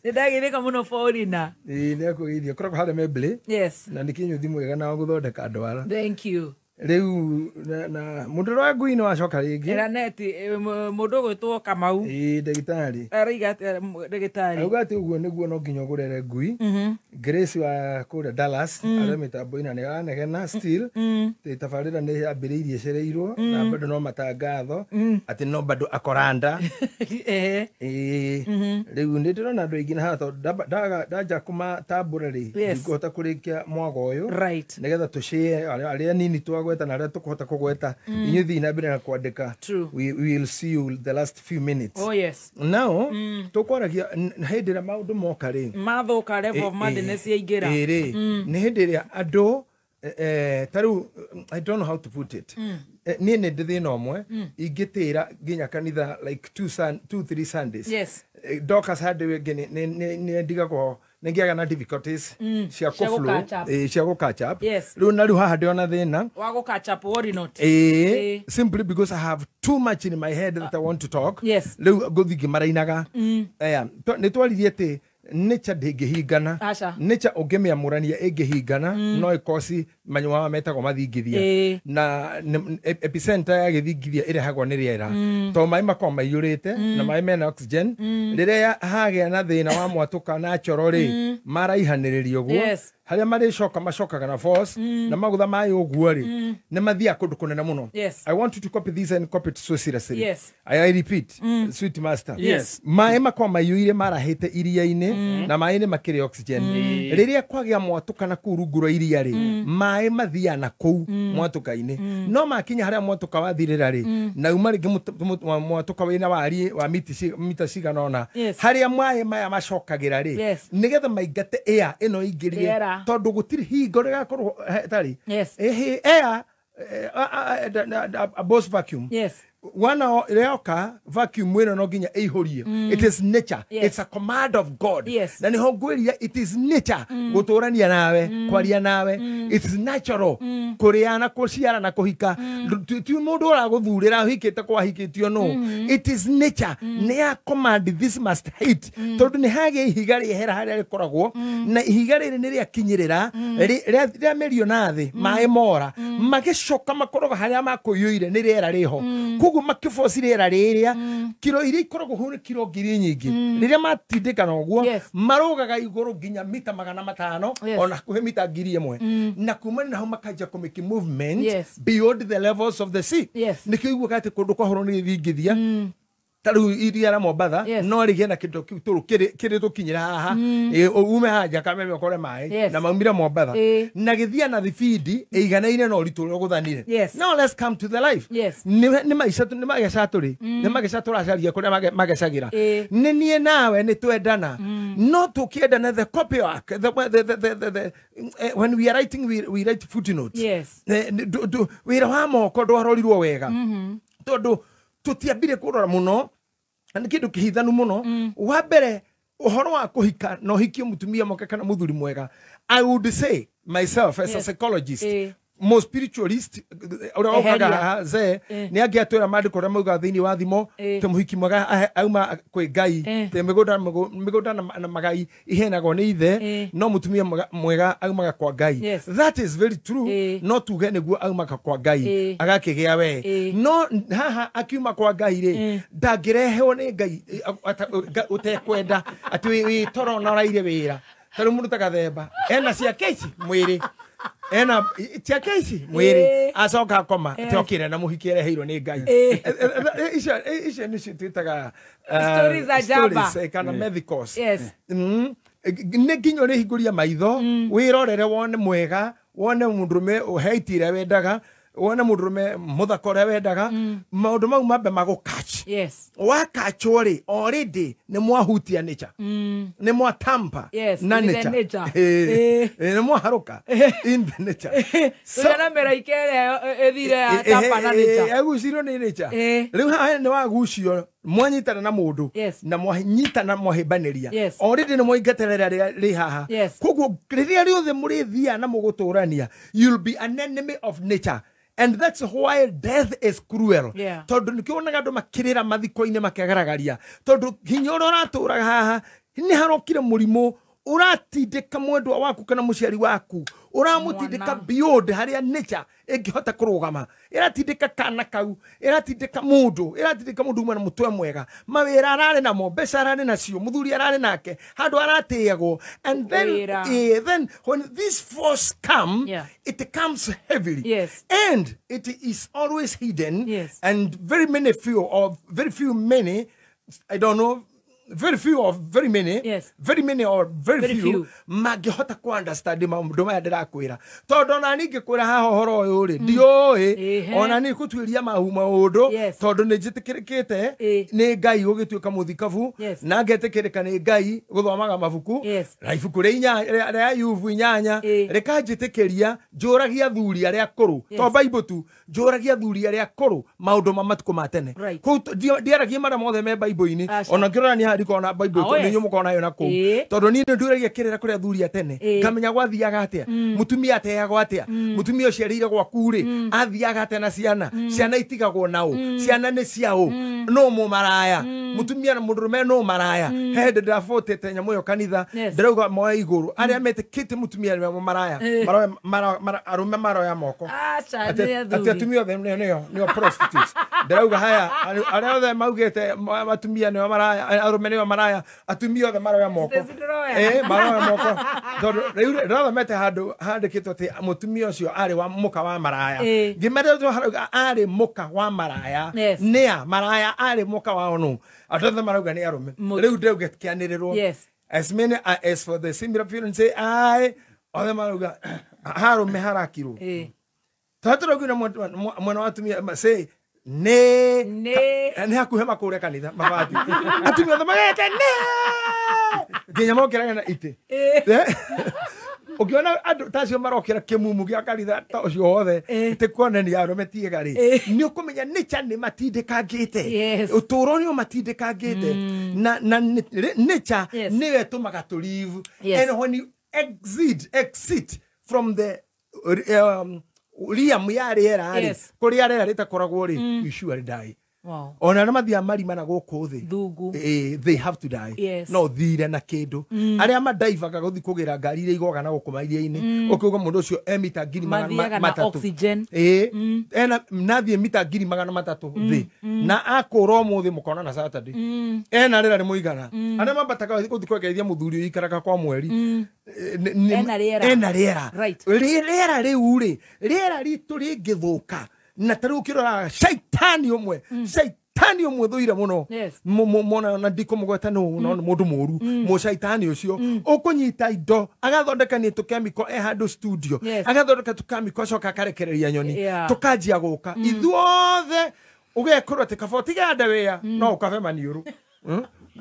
Nĩ ndagĩrĩka mũno Paulina. Nĩ akũgeithia. Koragwo harĩa Membley. Yes. Na nĩ kĩnyũthi mwega na wa gũthondeka ndwara. Thank you. Rĩu na mũndũ ũrĩa wa ngui nĩ wacoka rĩngĩ. Ĩraneti mũndũ ũgwĩtwo Kamau. Ndagĩtarĩ. Arauga atĩ ndagĩtarĩ. Auga atĩ ũguo nĩguo no nginya ũgũrere ngui. Grace wa kũrĩa Dallas arĩa mĩtambo-inĩ na nĩ aranegena still. Tabarĩra nĩ yambĩrĩirie ĩcereirwo na bado no matangatho atĩ no bado akoranda. Rĩu nĩ ndĩrona andũ aingĩ na haha tondũ ndanja kũmatambũra rĩ ndikũhota kũrĩkia mwago ũyũ. Right. Nĩgetha tũcĩe arĩa nini twagweta na arĩa tũkũhota kũgweta inyuĩ thiĩ na mbere na kwandĩka. We will see you the last few minutes. Oh yes. Now tũkwaragia hĩndĩ ĩrĩa maũndũ moka rĩ mathũka level of madness yaingĩra. Rĩ nĩ hĩndĩ ĩrĩa andũ ta rĩu I don't know how to put it. Niĩ nĩ ndĩ thĩna ũmwe ingĩtĩra nginya kanitha like 2 3 Sundays. Yes. Ndoka Sunday ĩngĩ nĩ ndigagwo nĩngĩaga na difficulties cia kũflow cia gũ catch up. Rĩu na rĩu haha ndĩona thĩna wa gũ catch up, worry not. Simply because I have too much in my head that I want to talk. Yes. Rĩu ngũthiĩ ngĩmarainaga. Nĩ twaririe atĩ nature ndĩngĩhingana. Nature ũngĩmĩamũrania ĩngĩhingana no ĩkosi manyua metagwo mathingithia na epicenter ya gĩthingithia ĩrehagwo nĩ rĩera to maĩ makoragwo maiyũrĩte na maĩ mena oxygen rĩrĩa hagĩa na thĩna wa mwatũka na choro rĩ maraihanĩrĩria ũguo harĩa marĩcoka macokaga na force na magutha maĩ ũguo rĩ nĩ mathiaga kũndũ kũnene mũno. I want you to copy this and copy it so seriously. I repeat, sweet master. Maĩ makoragwo maiyũire marahĩte iria-inĩ na maĩ nĩ makĩrĩ oxygen rĩrĩa kwagĩa mwatũka na kũu rungu rwa iria rĩ maĩ mathiaga na kũu mwatũka-inĩ no makinya harĩa mwatũka wathirĩra rĩ na uma rĩngĩ mwatũka wĩna wariĩ wa mita cigana ũna harĩa maĩ maya macokagĩra rĩ nĩgetha maingate air ĩno ĩingĩrie tondũ gũtirĩ hingo rĩgakorwo tarĩ air a boss vacuum. Wana rĩoka vacuum ĩno no nginya ĩihũrie. It is nature. It's a command of God. Na nĩho ngwĩria it is nature gũtũrania nawe kwaria nawe. It's natural kũrĩa na kũciara na kũhika. Ti mũndũ ũragũthurĩra ũhikĩte kwahikĩtio no. It is nature. Nĩ ya command this must hit. Tondũ nĩ hagĩa ihiga rĩehera harĩa rĩkoragwo na ihiga rĩrĩ nĩ rĩakinyĩrĩra rĩamerio na thĩ maĩ mora magĩcoka makoragwo harĩa makũiyũire nĩ rĩera rĩho koguo makĩboci rĩera rĩrĩa kiro iria ikoragwo ho nĩ kiro ngiri nyingĩ rĩrĩa matindĩkana ũguo marũgaga igũrũ nginya mita 500 ona hakuhĩ mita 1000 na kuma na hau makanjia kũ make movement beyond the levels of the sea. Nĩkĩo iguaga atĩ kũndũ kwahũrwo nĩ gĩthingithia ta rĩu iria rĩa Mombatha no rĩgĩe na kĩndũ kĩu tũrũ kĩrĩ tũkinyĩra haha ume haja Kameme ũkore maĩ na maumire Mombatha na gĩthia na thibindi ĩiganaine na ũritũ ũrĩa ũgũthanire. Now let's come to the life. Nĩ maica nĩ mageca tũrĩ nĩ mageca tũracaria kũrĩa magecagĩra nĩ niĩ nawe nĩ twendana no tũkĩendana the copy work the when we are writing we write footnotes. Wĩra wa moko ndwarorirwo wega tondũ tũtiambire kũrora mũno na nĩ kĩndũ kĩhithanu mũno. Wa mbere ũhoro wa kũhika na ũhikie mũtumia mwega kana mũthuri mwega, I would say myself as a psychologist mo spiritualist ũrĩa ũkaga haha ze nĩ angĩatwĩra maandĩko ũrĩa maugaga thĩinĩ wa thimo tĩ mũhiki mwega auma kwĩ Ngai tĩ mĩgũnda na magai iheanagwo nĩ ithe no mũtumia mwega aumaga kwa Ngai. That is very true. No tuge nĩguo aumaga kwa Ngai agakĩgĩa we no haha akiuma kwa Ngai rĩ ndangĩrehwo nĩ Ngai ũtekwenda atĩ wĩ toro na ũraire wĩra ta rĩu mũndũ ta Gathemba ena ciake ici mwĩrĩ ena ciake ici mwĩrĩ acoka akoma atĩ na mũhiki ereheirwo nĩ Ngai. Icio nĩcio twĩtaga stories za jaba kana medicals. Nĩ nginya ũrĩhingũria maitho wĩrorere wone mwega wone mũndũrũme ũheiti ĩrĩa wendaga wone mũndũrũme mũthaka ũrĩa wendaga maũndũ mau mambe magũkach. Wakachwo rĩ already nĩ mwahutia nature nĩ mwatampa na nature nĩ mwaharũka in the nature. Tũrĩa mĩraika ĩrĩa ĩthire ya tampa na nature yagucirio nĩ nature. Rĩu haha nĩ wagucio mwanyitana na mũndũ na mwanyitana mwahĩmbanĩria already nĩ mwaingatĩrĩra rĩ haha koguo rĩrĩa rĩothe mũrĩthiaga na mũgũtũrania you'll be an enemy of nature. And that's why death is cruel. Tondũ nĩkĩo wonaga andũ makĩrĩra mathiko-inĩ makĩgaragaria tondũ hinya ũrĩa ũratũraga haha nĩ harokire mũrimũ ũratindĩka mwendwa waku kana mũciari waku ũramũtindĩka beyond harĩa nature ĩngĩhota kũrũgama ĩratindĩka kana kau ĩratindĩka mũndũ ĩratindĩka mũndũ uma na mũtwe mwega mawĩra ararĩ namo mbeca ararĩ nacio mũthuri ararĩ nake handũ aratĩagwo and then then when this force come it comes heavily and it is always hidden and very many few or very few many I don't know very few or very many very many or very few mangĩhota ku understand maũndũ maya ndĩrakwĩra tondũ ona niĩ ngĩkwĩra haha ũhoro ũyũ rĩ ndiũĩ ona niĩ gũtuĩria maũndũ tondũ nĩ njĩtĩkĩrĩkĩte nĩ Ngai gũgĩtuĩka mũthikabu na ngetĩkĩrĩka nĩ Ngai gũthomaga mabuku na ibuku rĩa Ayubu 8 rĩkanjĩtĩkĩria njũragia athuri arĩa akũrũ to Bible tu njũragia athuri arĩa akũrũ maũndũ ma matukũ ma tene kũu ndiaragia marĩa mothe me Bible-inĩ ona ngĩrora nĩ niĩ ndikoragwo na Bible Oh, yes. nĩ inyuĩ mũkoragwo nayo na kũu Ĩĩ. tondũ niĩ nĩ nduragia kĩrĩra kũrĩ athuri a tene Ĩĩ. ngamenya gwathiaga atĩa mũtumia ateagwo atĩa mũtumia ũciarĩire gwaku rĩ athiaga atĩa na ciana ciana itigagwo naũ ciana nĩ ciaũ no mũmaraya mũtumia na mũndũrũme no maraya he hĩndĩ ndĩrabotete nyamũ ĩyo kanitha Yes. ndĩrauga moe igũrũ arĩa metĩkĩtie mũtumia nĩwe mũmaraya Ĩĩ. arũme maroya moko Aca, Atĩ- nĩ atĩ athuri. atumia othe nĩo prostitutes ndĩrauga haya arĩa othe maugĩte atumia nĩo maraya arũme nĩo maraya atumia othe maroya moko Stacy ndĩroya. Ĩĩ, maroya moko tondũ rĩu ndĩrathomete handũ handĩkĩtwo atĩ mũtumia ũcio arĩ wa mũka wa maraya Ĩĩ. ngĩmera harauga arĩ mũka wa maraya Yes. nĩa maraya arĩ mũka wa nũ andũ othe marauga nĩ arũme rĩu ndĩrauga kĩanĩrĩrwo Yes. as many as for the similar feeling say aye othe marauga harũme harakirwo Ĩĩ. tondũ tũrauga na mwena wa atumia say nĩ nĩ hakuhĩ makũre kanitha mabati atumia othe magete nĩ nginya mokĩraga na itĩ ũngĩona andũ ta acio marokĩra kĩmumu gĩa kanitha ta ũcio wothe tĩ kuonania arũme tiega rĩ nĩ ũkũmenya nature nĩ matindĩkangĩte Yes. ũtũũro nĩ ũmatindĩkangĩte na nature Yes. nĩyo ĩtũmaga tũ live Yes. and when you exit from the realm ya rĩera rĩ Yes. kũrĩa rĩera rĩtakoragwo rĩ you surely die Wow. ona arĩa mathiaga marima na gũkũ thĩ Thungu. They have to die Yes. no thire na kĩndũ arĩa mandaivaga gũthiĩ kũgĩra ngari iria igoga na gũkũ mairia-inĩ ũkiuga mũndũ ũcio e mita ngiri magana Mathiaga na matatũ oxygen. Ĩĩ, ena nathiĩ mita 300,000 thĩ na akũra ũmũthĩ mũkona na Saturday ena rĩera rĩ mũigana arĩa mambataga gũthiĩ kwegereithia mũthuri ũyũ ikaraga kwa mweri Ena rĩera. ena rĩera Right. Rĩera rĩu rĩ rĩera ritũ rĩngĩthũka na ta rĩu ũkĩroraga caitani ũmwe caitani ũmwe thũire mũno Yes. Mona na ndikũmũgweta nũ no nĩ mũndũ mũru mũcaitani ũcio ũkũnyita indo agathondekania tũkemiko e handũ studio Yes. agathondeka tũkemiko acoka akarekereria nyoni Yeah. tũkanjia gũka ithuothe ũgekorwo atĩ kaba ũtigande wĩa no ũkabe maniũrũ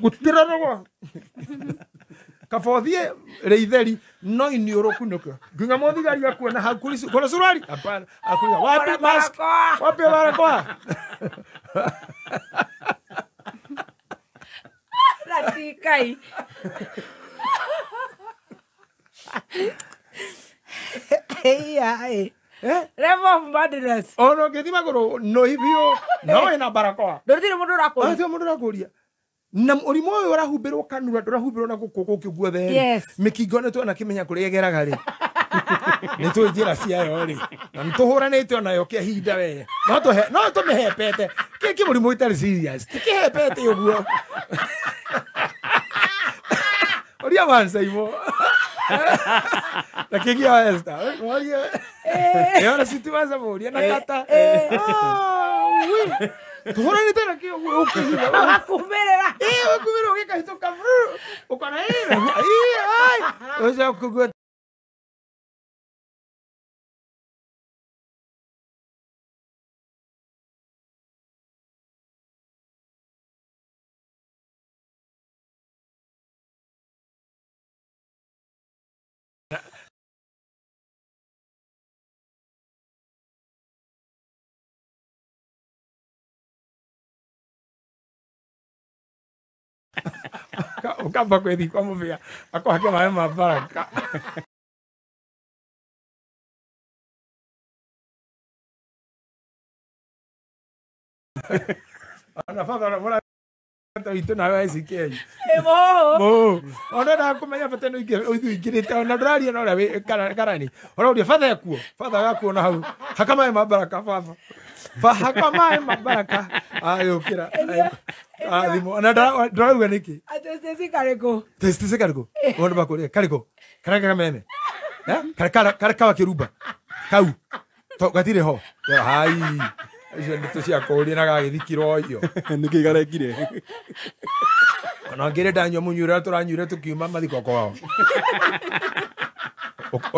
gũtirorogwo kaba ũthiĩ rĩitheri no iniũrũ kunũka nginya mũthigari akuona hakuri kuna suruali hapana akuuliza wapi Kuna mask wapi barakoa Na ti Ngai. Iya, ĩ. Level of madness. Ona ũngĩthiĩ magũrũ no ibiũ no wĩna barakoa Ndũtirĩ mũndũ ũrakũria. Hatirĩ mũndũ ũrakũria na mũrimũ ũyũ ũrahumbĩrwo kanua ndũrahumbĩrwo na gũkũ gũkĩ guothe rĩ Yes. mĩkingo nĩ twanakĩmenya kũrĩa ĩgeraga rĩ nĩ tũĩ njĩra ciayo rĩ na nĩ tũhũranĩte onayo kĩa ihinda we no tũmĩhepete kĩ kĩ mũrimũ ĩtarĩ serious tikĩhepete ũguo ũria mancaimo na kĩgia Esther ũrie ĩona citimanca mũria na kata tũhũranĩte na kĩo ũguo ũkĩhitha Ũgakumĩrĩra. Ĩĩ, ũgakumĩrĩra ũgĩkahĩtũka ũkona ĩĩ ai ũcoka kũgua ũkamba kwĩthi kwa mũbĩa akũhake maĩ ma baraka ona baba ona mũrata witũ nawe SK Mũhũ. ona ndakũmenya bata nĩ ũingĩrĩte ona ndũraria na ũrĩa wĩ karani ũrauria batha ekuo batha agakuona hau haka maĩ ma baraka baba haka maĩ ma baraka agĩũkĩra athimũ ona ndũrauga nĩkĩ Atĩ Stacy karĩkũ? testise kariko mũndũ makũria kariko karĩa kameme karĩa kawa kĩrumba kau to gatirĩ ho hai icio nĩ tũciakũria na gagĩthikirwo iyo nĩkĩ garekire ona ngĩrĩ ndanyua mũnyuĩre tũranyuire tũkiuma mathiko kwao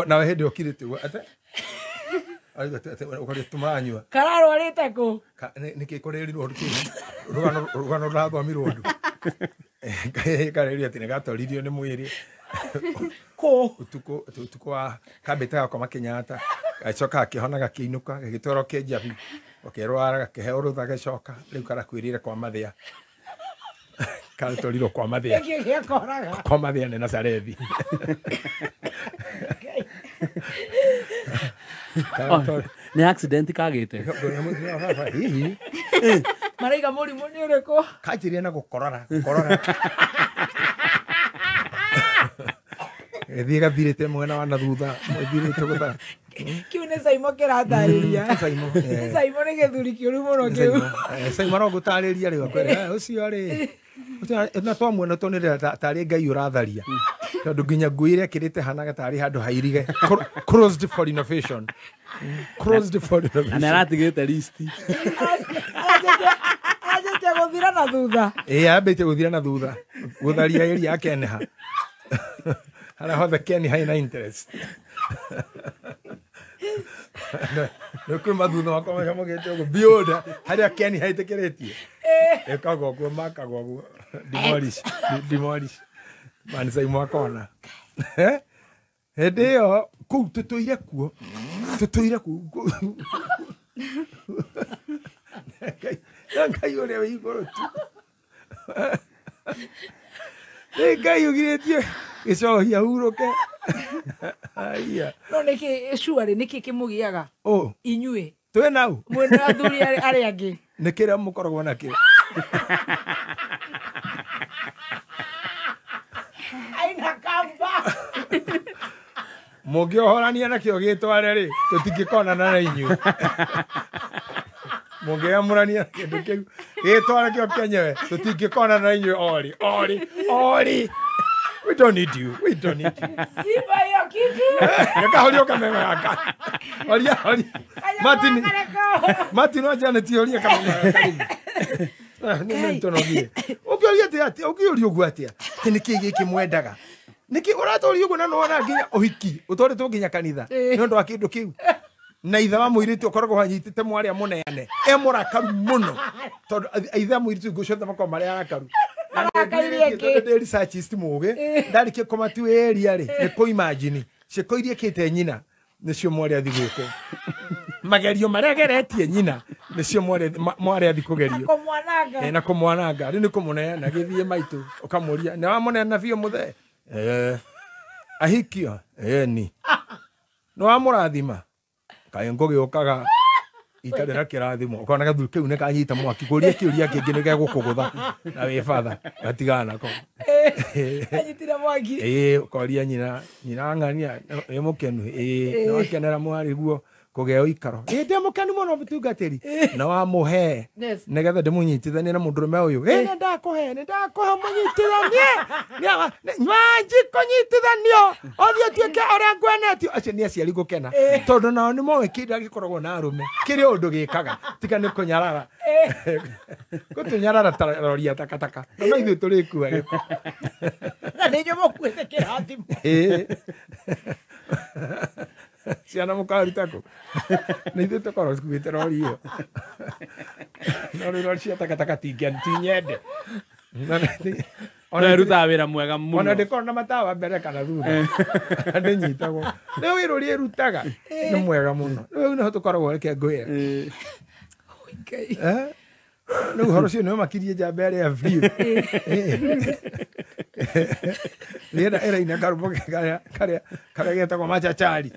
nawe hĩndĩ ũkirĩte ũguo ate ũkaria tũmaranyua Kararwarĩte kũ? Nĩkĩ kũrĩrirwo rũgano rũrathomirwo ũndũ karĩrio atĩ nĩ gatoririo nĩ mwĩrĩ kũ ũtukũ wa kambĩte gakoma Kenyatta gacoka gakĩhona gakĩinũka gagĩtwarwo Kĩnjabi gakĩrwara gakĩheo rũtha gĩcoka rĩu karakuĩrĩire kwa Mathĩa. Karatwarirwo kwa Mathia. Gĩkĩ gĩakoraga. Kwa Mathia nĩ Nazarethi. Nĩ accident kagĩte. Hihi. Maraiga mũrimũ nĩ ũrĩkũ? Kanjirie na gũkorora, gũkorora. Gĩthiĩ gathirĩte mwena wa na thutha, thirĩte gũthara. Kĩu nĩ Saimo kĩratarĩria. Saimo. Nĩ Saimo nĩ gĩthuri kĩũru mũno kĩu. Saimo no ngũtarĩria rĩu akwĩra, ũcio rĩ. Na twamuona tuonire tarĩ Ngai ũratharia. Tondũ nginya nguo iria ekĩrĩte hanaga tarĩ handũ hairige. Closed for innovation. Closed for innovation. Na nĩaratigĩte list. Anjĩtie gũthira na thutha. Ĩĩ ambĩtie gũthira na thutha. Gũtharia area ya Kenha. Harĩa hothe Ken haina interest. Nĩ kwĩ mathutha makwa macamũkĩte ũguo build harĩa Ken haitĩkĩrĩtie. Ĩkagwo ũguo makagwo ũguo. Demolish. Demolish. Man Saimo akona. Hĩndĩ ĩyo kũu tũtũire kuo. Tũtũire kuo. Ngai ũrĩa wĩ igũrũ tu. Nĩ Ngai ũgirĩtie gĩcohia hurũke. Aya. No nĩkĩ surely nĩkĩ kĩmũgiaga? Ũ. Inyuĩ. Twĩ nau. Mwĩna athuri arĩa angĩ. Nĩ kĩrĩa mũkoragwo nakĩo. Aina kamba. Mũngĩohorania nakĩo gĩtware rĩ, tũtingĩkonana na inyuĩ. Mũngĩamũrania kĩndũ kĩu gĩtware kĩo kĩenyewe, tũtingĩkonana na inyuĩ ori, ori, ori. We don't need you. We don't need you. Simba hiyo kitu. Reka horia kameme gaka. Horia, horia. Martin. Martin wa Janet horia kameme gaka. Nĩ nĩntonogie. Ũngĩũria atĩa atĩa? Ũngĩũria ũguo atĩa? Atĩ nĩkĩ gĩkĩ mwendaga? Nĩkĩ ũratũria ũguo na nĩwona nginya ũhiki ũtwarĩtwo nginya kanitha nĩ ũndũ wa kĩndũ kĩu? Na ithe wa mũirĩtu ũkoragwo anyitĩte mwarĩ amũneane e mũrakaru mũno tondũ ithe wa mũirĩtu hingo ciothe makoragwo marĩ arakaru. Ndĩ researchist mũgĩ ndarĩkia kũmatuĩria rĩ nĩ kũ imagine ciĩko iria ĩkĩte nyina nĩcio mwarĩ athi gwĩkwo magerio marĩa ageretie nyina nĩcio mwarĩ athi kũgerio na kũmwananga rĩu nĩ kũmũneana gĩthiĩ maitũ ũkamũria nĩ wamũneana biũ mũthee ahikio ni nĩ wamũrathima kaĩ ngũgĩũkaga itarĩ na kĩrathimo ũkona gathuri kĩu nĩ kanyita mwaki kũria kĩũria kĩngĩ nĩ gegũkũgũtha na wĩ batha gatigana nako anyitire mwaki ĩĩ ũkoria nyina nyina ng'ania wĩ mũkenu ĩĩ nĩ wakenera mwarĩ guo kũgĩa ũikaro ĩĩ ndĩ mũkenu mũno mũtungatĩri na wamũhe nĩgetha ndĩmũnyitithanie na mũndũrũme ũyũ ĩĩ nĩ ndakũhe mũnyitithanie nyanji kũnyitithanio ũthiĩ ũtuĩke ũrĩa ngwenetio acio nĩ aciari gũkena tondũ nao nĩ moĩ kĩndũ gĩkoragwo na arũme kĩrĩ ũndũ gĩkaga tiga nĩ kũnyarara gũtũnyarara ta rori ya takataka no no ithuĩ tũrĩkua gĩko na nĩ inyuĩ mũkuĩte kĩrathimo ciana mũkaruta kũ nĩ ithuĩ tũkorwo tũkuĩte rori ĩyo no rĩu rori cia takataka ti nyende ona ĩrutaga wĩra mwega mũno ona ndĩkorwo na matawa mbere kana thutha ndĩnyitagwo rĩu wĩra ũrĩa ĩrutaga nĩ mwega mũno rĩu nĩho tũkoragwo reke ngwĩre rĩu ũhoro ũcio nĩwe makirie njamba ĩrĩa biũ rĩenda ĩraina karũmbo karĩa getagwo machachari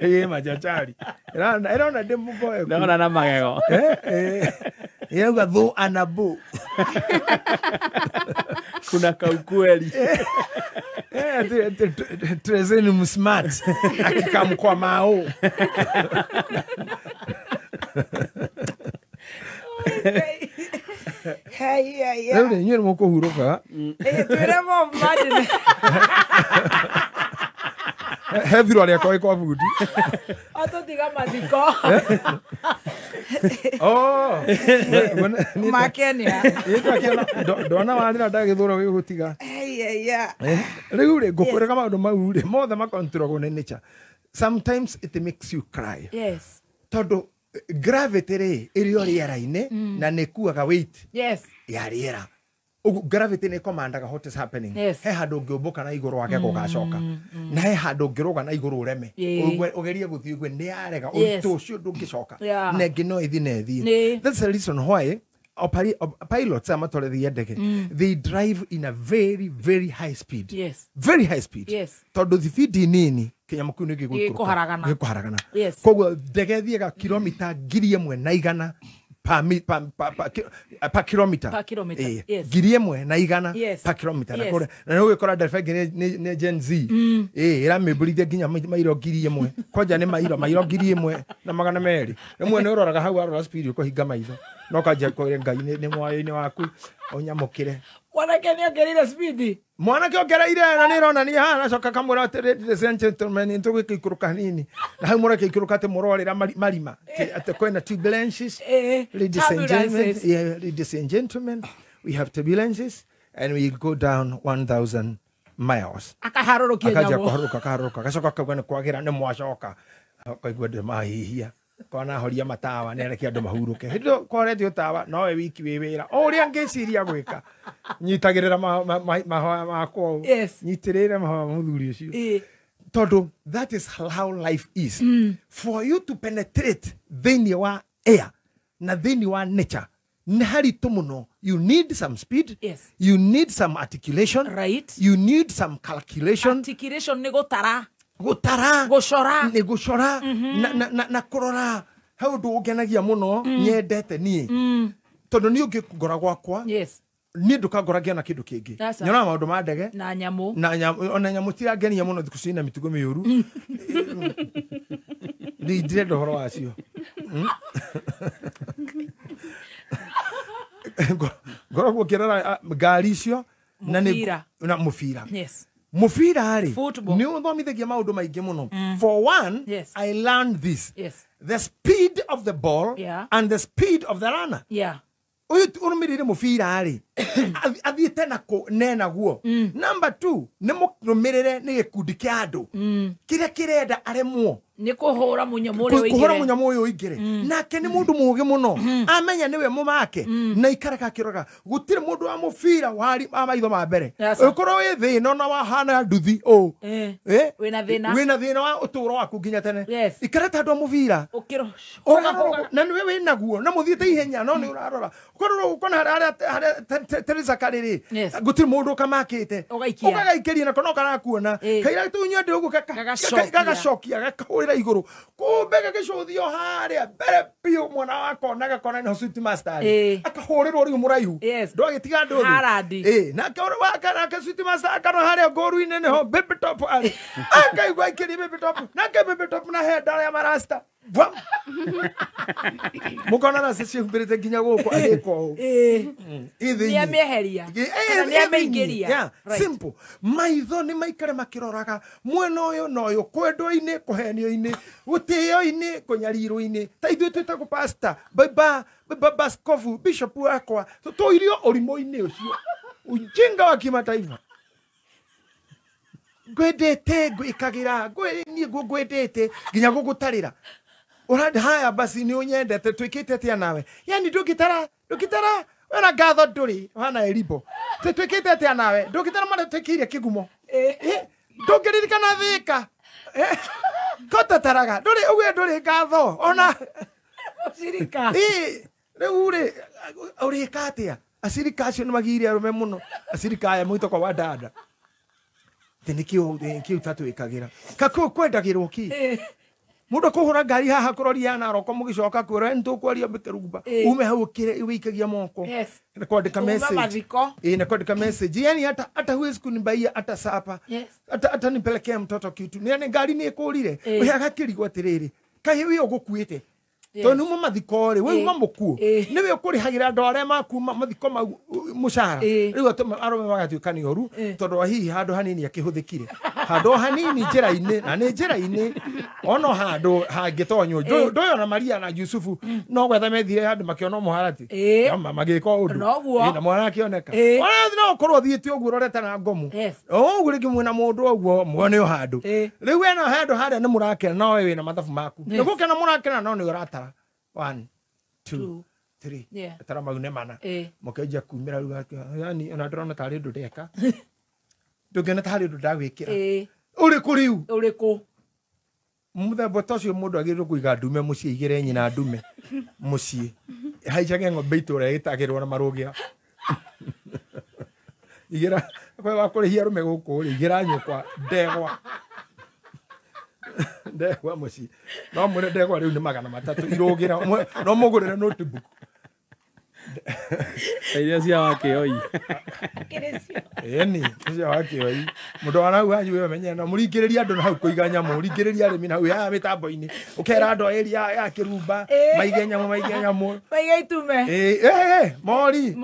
ĩĩ machachari ĩrona ndĩ mũboeku ndona na magego ĩrauga thũ anabu kuna kaukweli Trezeni msmart akikamkwa mao Rĩu rĩ inyuĩ nĩ mũkũhurũka twĩre imagine he thirwa rĩakwa ĩ kwa bundi atũtiga mathiko makenia ndona warĩra ndagĩthũra gĩgũtiga rĩu rĩ ngũkwĩraga maũndũ mau rĩ mothe makontrolagwo nĩ nature sometimes it makes you cry yes tondũ gravity rĩ ĩrĩ o rĩera-inĩ na nĩ ĩkuaga weight yes ya rĩera ũguo gravity nĩ ĩkomandaga what is happening yes. He handũ ũngĩũmbũka na igũrũ wake gũgacoka na he handũ ũngĩrũga na igũrũ ũreme ũgerie gũthiĩ ũgue nĩ yarega ũritũ ũcio ndũngĩcoka na ĩngĩ no ĩthiĩ na ĩthiĩ. That's the reason why Pilots aya matwarithagia ndege, they drive in a very very high speed. Very high speed. Tondũ thibindi nini kĩnyamũ kĩu nĩ Gĩkũharagana. Gĩkũharagana. Koguo ndege ĩthiaga kilomita 1,100 per mi- per per per ki- per kilometer. Per kilometer, yes. 1,100 per kilometer. Na kũrĩa- na nĩ ũgĩkora ndereba ĩngĩ nĩ Gen Z. Ĩramĩmbũrithia nginya mairo 1,000, kwanja nĩ mairo 1,200. Rĩmwe nĩ ũroraga hau, warora speed ũkũhinga maitho na ũkanjia kwĩra Ngai nĩ mwayo-inĩ waku ũnyamũkĩre. Mwanake nĩ ongereire speed. Mwanake ongereire na nĩ ĩronania haha, nacoka kamwĩra atĩ ladies and gentlemen, nĩ tũgũgĩikũrũka hanini, na hau mũrakĩikũrũka atĩ mũrorĩra marima atĩ kwĩna turbulences. Ladies and gentlemen, Turbulences. yeah, ladies and gentlemen, we have turbulences and we go down 1000 miles. Akaharũrũkia Akanjia nyamũ. kũharũrũka, akaharũrũka, agacoka akauga nĩ kwagĩra, nĩ mwacoka, akaigua ndĩ mahihia kona horia matawa nĩ areke andũ mahurũke. Hĩndĩ ĩyo kũhoretio tawa nowe wiki wĩ wĩra o ũrĩa ngĩciria gwĩka, nyitagĩrĩra mahoya makwa ũũ. Nyitĩrĩre mahoya ma mũthuri ũcio, tondũ that is how life is. For you to penetrate thĩinĩ wa air na thĩinĩ wa nature nĩ haritũ mũno. You need some speed. You need some articulation. You need some calculation. Articulation nĩ gũtara. Gũtara. Gũcora. Nĩ gũcora. Na kũrora. He ũndũ ũngenagia mũno, nyendete niĩ, tondũ niĩ ũngĩngora gwakwa, niĩ ndũkangora ngĩona kĩndũ kĩngĩ. Aca. Nyonaga maũndũ ma ndege na nyamũ. Na nyamũ, ona nyamũ tirangenia mũno thikũ ciina mĩtugo mĩũru. Ndi ndirenda ũhoro wacio. Ngoragwo ngĩrora ngari icio na Mũbira. Na mũbira. Mũbira rĩ, Football. nĩ ũthomithagia maũndũ maingĩ mũno. For one, I learned this: the speed of the ball and the speed of the runner. Ũyũ ũrũmĩrĩire mũbira rĩ, athiĩte na kũ nena guo. Number two, nĩ mũrũmĩrĩre nĩ gĩkundi kĩa andũ kĩrĩa kĩrenda aremwo nĩ kũhũra mũnyamũ ũrĩa kũhũra ũingĩre. Mũnyamũ ũyũ ũingĩre. Nake nĩ mũndũ mũũgĩ mũno, amenya nĩwe mũmake na ikaraga akĩroraga gũtirĩ mũndũ wa mũbira wari wa maitho ma mbere. Aca. Ũkorwo wĩ thĩna ona wahana nduthi ũũ. Wĩna thĩna. Wĩna thĩna wa ũtũũro waku nginya tene, ikara ta andũ a mũbira. Ũkĩro- Ũgarũrũka, na nĩwe wĩnaguo na mũthiĩte ihenya, no nĩ ũrarora ũkarora ũkona harĩa Teresa Karĩ rĩ, gũtirĩ mũndũ ũkamakĩte. Ũgaikia. Ũgagaikĩria nako no karakuona kaira tunyua ndĩ ũguo Gagacokia. Gagacokia gakahũrĩra igũrũ, kumbe gagĩcũthio harĩa mbere biũ mwana wakona gakona nĩho Sweet Master arĩ. Akahũrĩrwo rĩu mũraihu ndwagĩtiga andũ thĩ. Haaland. Nake ũrĩa nake Sweet Master akano harĩa ngũru-inĩ nĩho Baby Top arĩ, akaigua aikĩrie Baby Top, nake Baby Top na henda arĩa marasta. Bwam! Mũkona rasta ciĩhumbĩrĩte nginya gũkũ agĩka ũũ. Ĩ thĩinĩ. Nĩamĩeheria. Kana nĩamĩingĩria. Yeah, simple. Maitho nĩ maikare makĩroraga mwena ũyũ na ũyũ, kwendwo-inĩ, kũhenio-inĩ, gũtĩo-inĩ, kũnyarirwo-inĩ. Ta ithuĩ twĩtagwo pastor, baba, baba baskofu, bishop wakwa, tũtũirio ũrimũ-inĩ ũcio, ujinga wa kimataifa. Ngwendete, ngwĩkagĩra, niĩ ngwendete nginya gũgũtarĩra. Ũrandi haya basi nĩ ũnyendete, twĩkĩte atĩa nawe? Yani ndũngĩtara, ndũngĩtara, wena ngatho ndũrĩ, ũhana Elibo. Twĩkĩte atĩa nawe? Ndũngĩtara marĩa twĩkĩire kĩgumo. Ndũngĩririkana thĩka. Kotataraga, ndũrĩ ũguo, ndũrĩ ngatho ona Mũcirika. Rĩu rĩ, ũrĩka atĩa? Acirika acio nĩ magire arũme mũno. Acirika aya mwĩtoko wa dada. Atĩ nĩkĩo ũtatwĩkagĩra. Kakũ kwendagĩrwo kĩ? Mũndũ akũhũra ngari haha kũroria na roko mũgĩcoka kwĩra nĩ tũkwaria mĩkĩrumba. Ume hau ũkĩre wĩikagia moko. Na kuandĩka Uma message. mathiko. Na kuandĩka message. Yani hata huwezi kunibaia hata sapa. Hata nipelekea mtoto kitu. Ni ngari nĩ ĩkũrire. Ũhe agakĩrigwo atĩrĩrĩ, kaĩ wĩ ũgũkuĩte? Tondũ nĩuma mathiko rĩ, we uma mũkuũ. Nĩwe ũkũrĩhagĩra andũ arĩa makuma mathiko mau mũcara. Rĩu arũme magatuĩka nĩ oru, tondũ wa hihi handũ hanini akĩhũthĩkire. Handũ o hanini njĩra-inĩ, na nĩ njĩra-inĩ, ono handũ hangĩtonywo. Ndũyũ ona Maria na Yusufu no gwetha methire handũ makĩona mũharatĩ. No, magĩka ũndũ. Noguo. Na mwana akĩoneka. Ona no ũkorwo ũthiĩte ũguo ũrorete na ngomu. O ũguo rĩngĩ mwĩna mũndũ ũguo muone o handũ. Rĩu wena handũ harĩa nĩ mũrakena, no we wĩna mathabu maku. Nĩ gũkena mũrakena, no nĩ ũratara. 1, 2, 3. Tara mau nĩ mana. Mũkenjia kumĩra rĩu yani ona ndĩrona tarĩ ũndũ ndeka. Ndũngĩona tarĩ ũndũ ndagwĩkĩra. Ũrĩkũ rĩu? Ũrĩkũ? Mũthemba ta ũcio mũndũ agĩrĩirwo kũiga ndume mũciĩ igĩre nyina ndume mũciĩ haicage ng'ombe itũra ĩtagĩrwo na marũgĩra igĩra kwa wa kũrĩhia arũme gũkũ rĩ igĩra nyũkwa ndegwa ndegwa mũciĩ no mwĩre ndegwa rĩu nĩ 300 irũgĩra no mũgũrĩre notebook iria cia wakĩoi ĩni cia wakĩoi mũndũ wa nau hanyu we menye na mũringĩrĩria andũ na hau kũiga nyamũ ringĩrĩria arĩmi na hau ya mĩtambo-inĩ ũkera andũ a area ya Kĩrumba maige nyamũ maige itume mori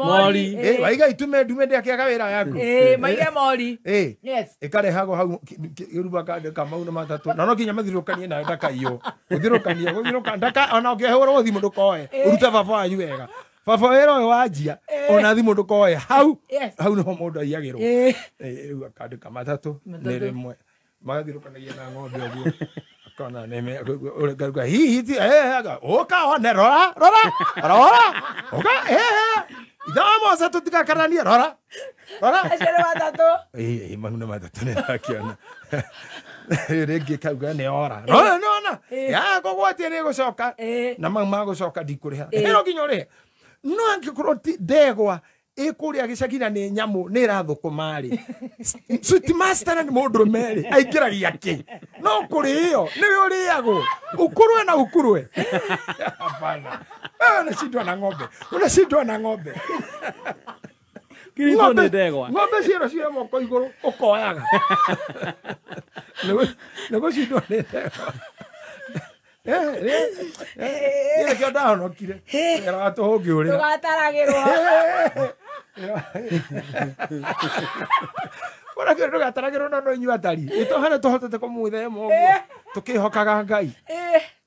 waiga itume ndume ndĩakĩaga wĩra yaku maige mori yes ĩkarehagwo hau Kĩrumba kandĩka mau na matatũ na no nginya mathirũkanie nayo ndakaiywo gũthirũkania ndaka ona ũngĩhũrwo thimũ ndũkoe ũrute baba wanyu wega baba wĩra ũyũ wanjia ona thimũ ndũkoe hau hau nĩho mũndũ aiyagĩrwo rĩu akandĩka matatũ nĩ rĩmwe magathirũkanagia na ng'ombe ũguo akona nĩme hihi ti ũka one rora rora rora ũka ithaa mose tũtigakaranie rora rora acio nĩ matatũ mau nĩ matatũ nĩndakĩona rĩngĩ kauga nĩ ora rora nĩwona ya kũgwatia nĩ gũcoka na mau magũcoka ndikũrĩha no nginya ũrĩhe no angĩkorwo ti ndegwa ĩkũrĩa gĩcagi na nĩ nyamũ nĩ ĩrathũkũma rĩ sweet master na nĩ mũndũrũme rĩ aingĩragia kĩ no kũrĩo nĩwe ũrĩagwo ũkũrwe na ũkũrwe hapana wewe unashindwa na ng'ombe unashindwa na ng'ombe Kirito nĩ ndegwa ng'ombe ciero ciĩ moko igũrũ ũkoyaga nĩ gũcindwo nĩ ndegwa nĩkĩo ndahonokire wĩra wa tũhũ ngĩũrĩra ndũgataragĩrwo ona kĩo ndũgataragĩrwo no no inyuĩ atari ĩtũhana tũhotete kũmwĩthema ũguo tũkĩhokaga Ngai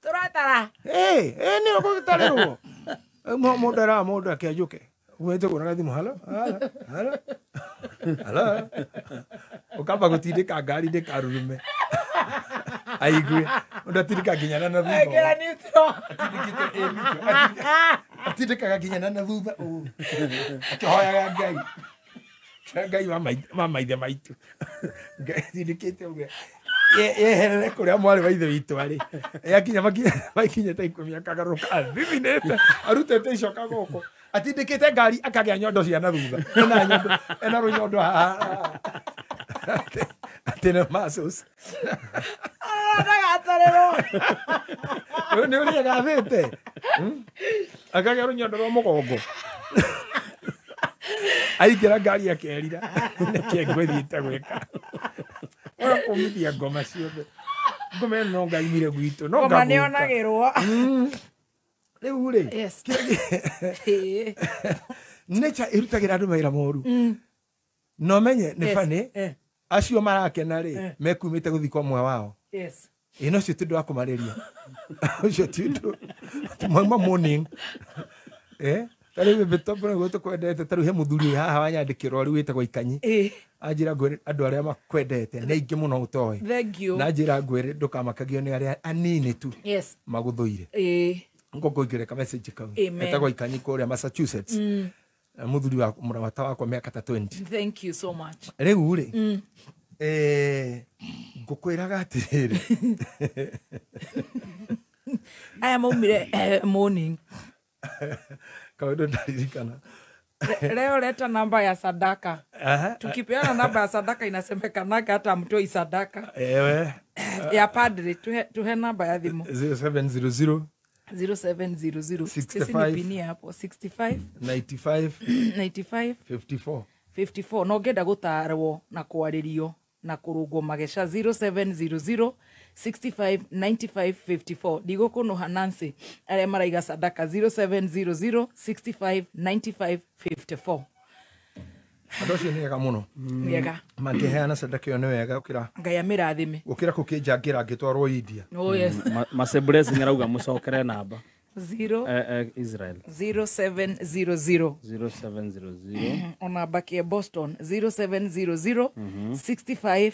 tũratara nĩ ũgũtarĩrwo mũndũ eraga mũndũ akĩanjũke umĩte kuonaga thimũ halo halo halo ũkamba gũtindĩka ngari ndĩkarurume aigue mũndũ atindĩka nginya na thutha atindĩkaga nginya na thutha ũũ akĩhoyaga Ngai Ngai wa maithe maitũ Ngai atindĩkĩte ũguo yeherere kũrĩa mwarĩ wa ithe witũ arĩ yakinya makinyĩte 10 akagarũrũka athithinĩte arutĩte icoka gũkũ atindĩkĩte ngari akagĩa nyondo cia na thutha ena rũnyondo haha atĩ nĩ muscles ndagatarĩrwo nĩ ũrĩa gathĩte akagĩa rũnyondo rwa mũgongo aingĩra ngari akerira nĩkĩ ngwĩthiĩte gwĩka ora kũmithia ngoma ciothe ngoma ĩno no ngaimire gwitũ no ngoma nĩonagĩrwo rĩu rĩ nature ĩrutagĩra andũ mawĩra moru no menye nĩ bani acio marakena rĩ mekumĩte gũthikwo mwe wao ĩ no ũcio ti ũndũ wa kũmarĩria ũcio ti ũndũ mauma morning ta rĩu mĩtombo nĩguo tũkwendete ta rĩu he mũthuri wĩ haha wanyandĩkĩrwo rĩu wĩtagwo Ikanyi anjĩra ngwĩre andũ arĩa makwendete nĩ aingĩ mũno ũtoĩ na anjĩra ngwĩre ndũkamakagio nĩ arĩa anini tu magũthũire ngũkũingĩre ka message kau etagwo Ikanyi kũrĩa Massachusetts mũthuri wa mũramata wakwa mĩaka ta 20 thank you so much rĩu rĩ ngũkwĩraga atĩrĩrĩ aya maumire morning kaũndũ ndaririkana leo leta namba ya sadaka. Tukipeana namba ya sadaka inasemekanaga hata mtoi sadaka ewe ya padre tuhe namba ya thimu 0700 0700 65 hapo 65 95 95 54 54 no ngenda gutarwo na kwaririo na kurungwo mageca 0700 65 95 54 ndigũkũnũha Nancy arĩa maraiga sadaka 0700 65 95 54 andũ acio nĩ ega mũno nĩ mangĩheana sadaka ĩyo nĩ wega gũkĩra Ngai amĩrathime gũkĩra kũkĩnjangĩra ngĩtwarwo India. Oh yes. Mase Blessing arauga mũcokere namba 0 Israel 0700 0700 ona baki ya Boston 0700 65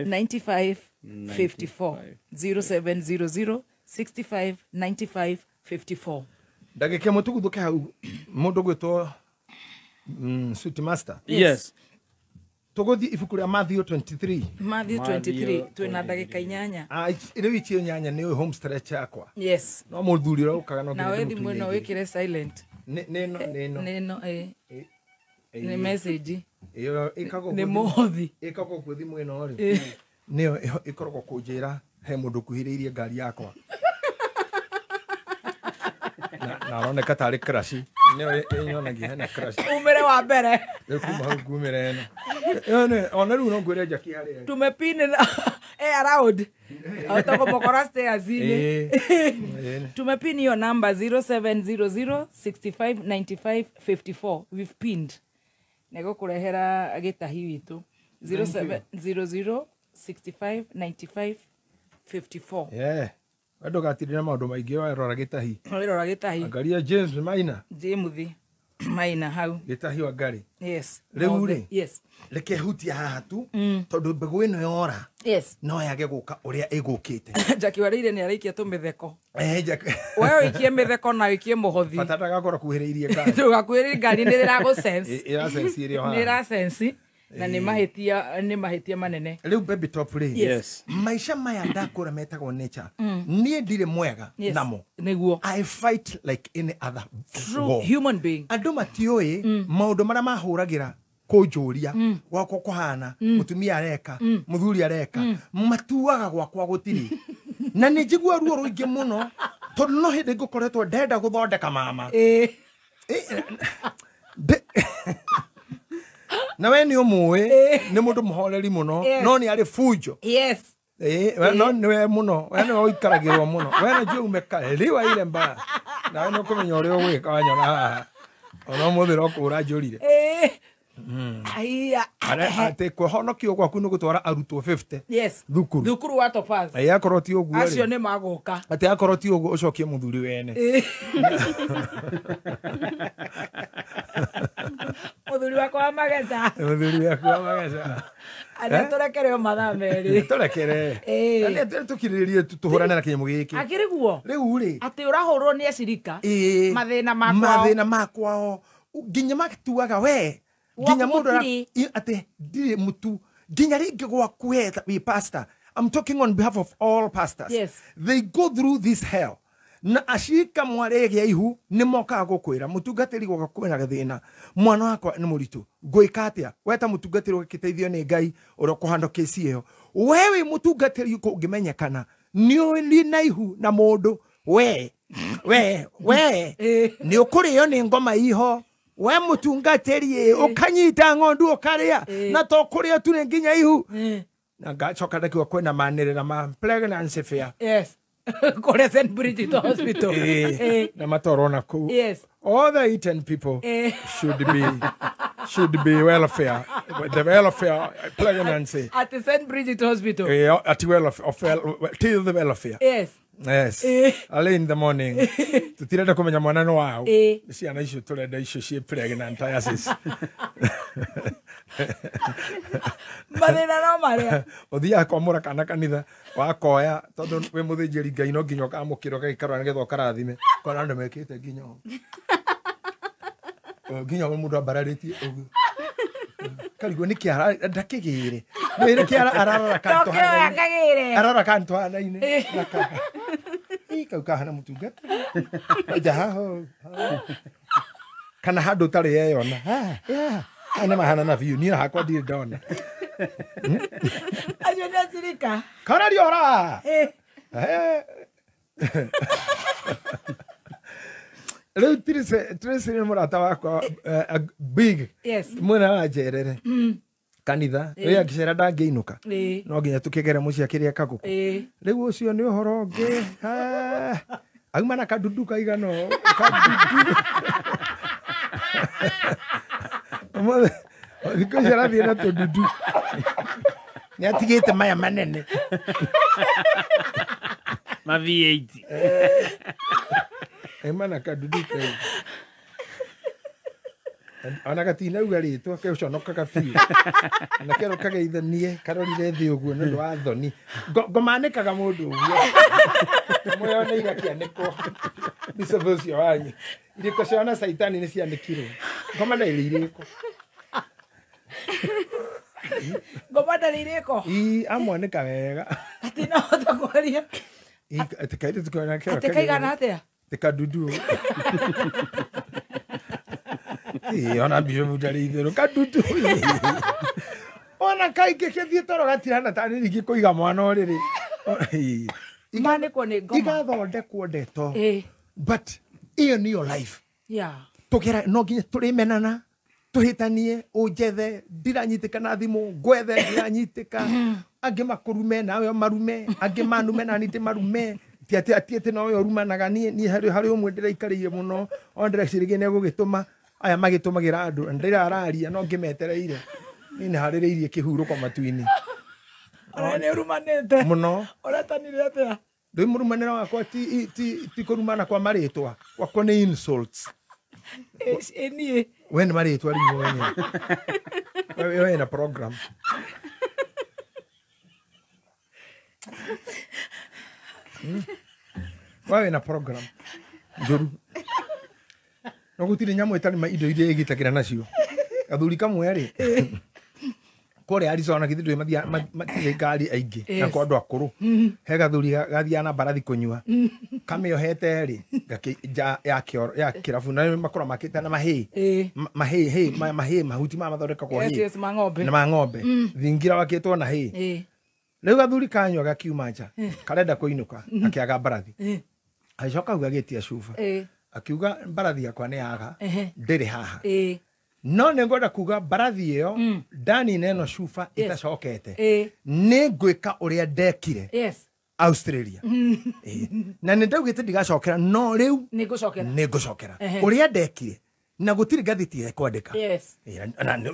95 54 0700 65 95 54 ndagĩka ĩmwe tũguthũke hau mũndũ gwĩtwo Sweet Master. Yes. Tũgũthiĩ ibuku rĩa Matthew 23. Matthew 23 twĩna ndagĩka 8. Ah, rĩu icio nyanya nĩ home stretch yakwa. Yes. No mũthuri ũrĩa ũkaga no Nawe nginya thimũ ĩno ndĩmũtunyie. wĩkĩre silent. Nĩ ĩno nĩ ĩno. Nĩ ĩno ĩ. Nĩ message. Ĩyo ĩkagwo Nĩ mũhothi. Ĩkagwo kuo thimũ ĩno rĩ. Ĩ. Nĩyo ĩkoragwo kũnjĩra he mũndũ ũkuhĩrĩirie ngari yakwa. Na aroneka tarĩ crash. Nĩyo ĩnyonagia hena crash. Umĩre wa mbere. Rĩu kuma hau ngumĩre ĩno. Ĩyo nĩ ona rĩu no ngwĩre Jackie harĩa. Tumepini na around. Autokomokora stairs-inĩ. Ĩ. Tumepin hiyo namba 0700 65 95 54. We've pinned. Negũkũrehera gĩtahi witũ 0700 65 95 54. Yeah. We ndũgatindĩre maũndũ maingĩ werora gĩtahi. Werora gĩtahi. Angaria James Maina. James Maina hau. Gĩtahi wa ngari. Yes. Rĩu rĩ. Yes. Reke hutia haha tu tondũ mbegũ ĩno yora. Yes. No yage gũka ũrĩa ĩgũkĩte. Jackie Wareire nĩ araikia tũmĩtheko. Jackie. We ũikie mĩtheko na ũikie mũhothi. Bata ndagakorwo kuhĩrĩirie ngari. Ndũgakuhĩrĩrie ngari nĩ ĩragũ sense. Ĩra sense ĩrĩ o haha. Nĩ ĩra sense na nĩ mahĩtia manene. Rĩu baby top rĩ. Yes. Maica maya ndakũra metagwo nature. Niĩ ndirĩ mwega namo. Nĩguo. I fight like any other true human being. Andũ matiũĩ maũndũ marĩa mahũragĩra kũnjũria gwakwa kũhana mũtumia areka mũthuri areka matuaga gwakwa gũtirĩ. Na nĩ njigua ruo rũingĩ mũno tondũ no hĩndĩ ngũkoretwo ndenda gũthondeka mama. Na we nĩ ũmũĩ nĩ mũndũ mũhoreri mũno no nĩ arĩ funjo. Yes. No nĩwe mũno we nĩwe ũikaragĩrwo mũno we nĩ umekaliwa ile mbaya na we nĩ ũkũmenya ũrĩa ũgwĩka wanyona haha ona ũmũthĩ no kũũra njũrire. Aiya. Atĩ kwĩhonokio gwaku nĩ gũtwara arutwo 50. Yes. Thukuru. Thukuru wa Topaz. Akorwo ti ũguo rĩ. Acio nĩ magũka. Atĩ akorwo ti ũguo ũcokie mũthuri wene. Mũthuri wakwa wa magetha. Mũthuri wakwa wa magetha. Arĩa tũrekere o mathaa merĩ. Tũrekere. Arĩa tũkirĩrĩrie tũhũrane na kĩnyamũ gĩkĩ. Akĩrĩ guo. Rĩu rĩ. Atĩ ũrahũrwo nĩ acirika. Mathĩna ma kwao. Mathĩna ma kwao. Nginya matuaga we. Nginya mũndũ atĩ ndirĩ mũtu nginya rĩngĩ gwaku we wĩ pastor. I'm talking on behalf of all pastors. Yes. They go through this hell. Na ashika mwarĩgĩa ihu nĩ mokaga gũkwĩra mũtungatĩri gwoka kwĩna gathĩna mwana wakwa nĩ mũritũ ngwĩka atĩa weta mũtungatĩri ũgĩteithio nĩ Ngai ũrĩa ũkũhanda kesi ĩyo. We wĩ mũtungatĩri ũngĩmenyekana nĩ ũrĩ na ihu na mũndũ we nĩ ũkũrĩo nĩ ngoma iho we mũtungatĩri ũkanyita ng'ondu ũkarĩa na to kũrĩa tu nĩ nginya ihu. Na ngacoka ndakiuga kwĩna manĩrĩra ma pregnancy fear. Yes. Kore St. Bridget Hospital. Na matorona kuu. Yes. All the eaten people should be welfare. The welfare pregnancy. At the St. Bridget Hospital. At welfare till the welfare. Yes. Yes. Early in the morning. Tutirenda kumenya mwana no wao. Ciana icio turenda icio ciĩ pregnantiasis. Mathĩna no marĩa. Ũthiaga kwamũra kana kanitha wakoya tondũ wĩ mũthĩnjĩri Ngai no nginya ũkamũkĩra ũgagĩkarora nĩgetha ũkarathime. Kona andũ mekĩte nginya ũũ. Nginya mũndũ ambararĩtie ũguo. Karigwo nĩ kĩara ndakĩgĩre. Nĩ kĩara ararora kantu hanaine. Ararora kantu hanaine. Kau kahana mũtungata. Nja haho. Kana handũ ũtarĩ eyona. Aya mahana na biũ niĩ hakwa ndirĩ ndona. Acio nĩ acirika. Kana riora. Rĩu Tracy nĩ mũrata wakwa big. Yes. Mwena wa Njerere. Kanitha rĩrĩa ngĩcera ndangĩinũka no nginya tũkĩgere mũciĩ akĩrĩa kagũkũ. Rĩu ũcio nĩ ũhoro ũngĩ. Auma na kadudu kaigana ũũ. Kadudu. Thikũ ici arathiĩ na tũdudu. Nĩ atigĩte maya manene. Ma V8. Auma na kadudu kau. Ona gatinauga rĩtwa keũconokaga biũ. Na kerwo kageithanie karorire thĩ ũguo nĩ ũndũ wa thoni. Ngomanĩkaga mũndũ ũguo. Mweyoneire akĩanĩkwo. Bishop ũcio wanyu. Irĩko ciona caitani nĩ cianĩkirwo. Ngoma ndairĩ irĩko. Ngoma ndarĩ irĩko. Ii amwanĩka wega. Atĩ no hota kwaria. Atĩ kairĩtu kau Atĩ kaigana atĩa? Atĩ kadudu. Ii ona bishop ndarĩ itherũ kadudu. Ona kaingĩ kĩthiĩ toro gatirana tarĩ rĩngĩ kũiga mwana ũrĩrĩ. Manĩkwo nĩ ngoma. Igathondekwo ndeto. But ĩyo nĩyo life. Yeah. Tũgera no nginya tũrĩmenana tũhĩtanie ũnjethe ndiranyitĩka na thimũ ngwethe ndiranyitĩka angĩ makũrume nawe marume angĩ manume na niĩ ndĩmarume ti atĩ nowe ũrumanaga niĩ harĩ ũmwe ndĩraikarĩire mũno ona ndĩreciragia nĩ egũgĩtũma aya magĩtũmagĩra andũ ndĩrararia no ngĩmetereire niĩ nĩharĩrĩirie kĩhurũko matu-inĩ. Ona nĩ ũrumanĩte mũno. Ũretanire atĩa? Ndĩ mũrumanĩre wakwa ti kũrumana kwa marĩtwa gwakwa nĩ insults. Niĩ we nĩ marĩtwa rĩu mwenyewe. We na program. We na program njũru. No gũtirĩ nyamũ ĩtarĩ indo iria ĩgitagĩra nacio. Athuri kamwe rĩ kũrĩa Arizona githĩ ndũĩ matirĩ ngari aingĩ na kwa andũ akũrũ he gathuri gathiaga na mbarathi kũnyua kamĩohete rĩ nja ya kĩrabu na makoragwo makĩte na mahĩ mahĩ mahĩ mahuti maya mathondekagwo hĩ na ma ng'ombe thingira wakĩtwo na hĩ. Rĩu gathuri kanyua gakiuma nja karenda kũinũka gakĩaga mbarathi agĩcoka hau gagĩtia cuba akiuga mbarathi yakwa nĩ yaga ndĩrĩ haha no nĩ ngwenda kuga mbarathi ĩyo ndanina ĩno cuba ĩtacokete nĩ ngwĩka ũrĩa ndekire Australia. Na nĩ ndaugĩte ndigacokera no rĩu nĩ ngũcokera ũrĩa ndekire na gũtirĩ ngathĩti ĩkwandĩka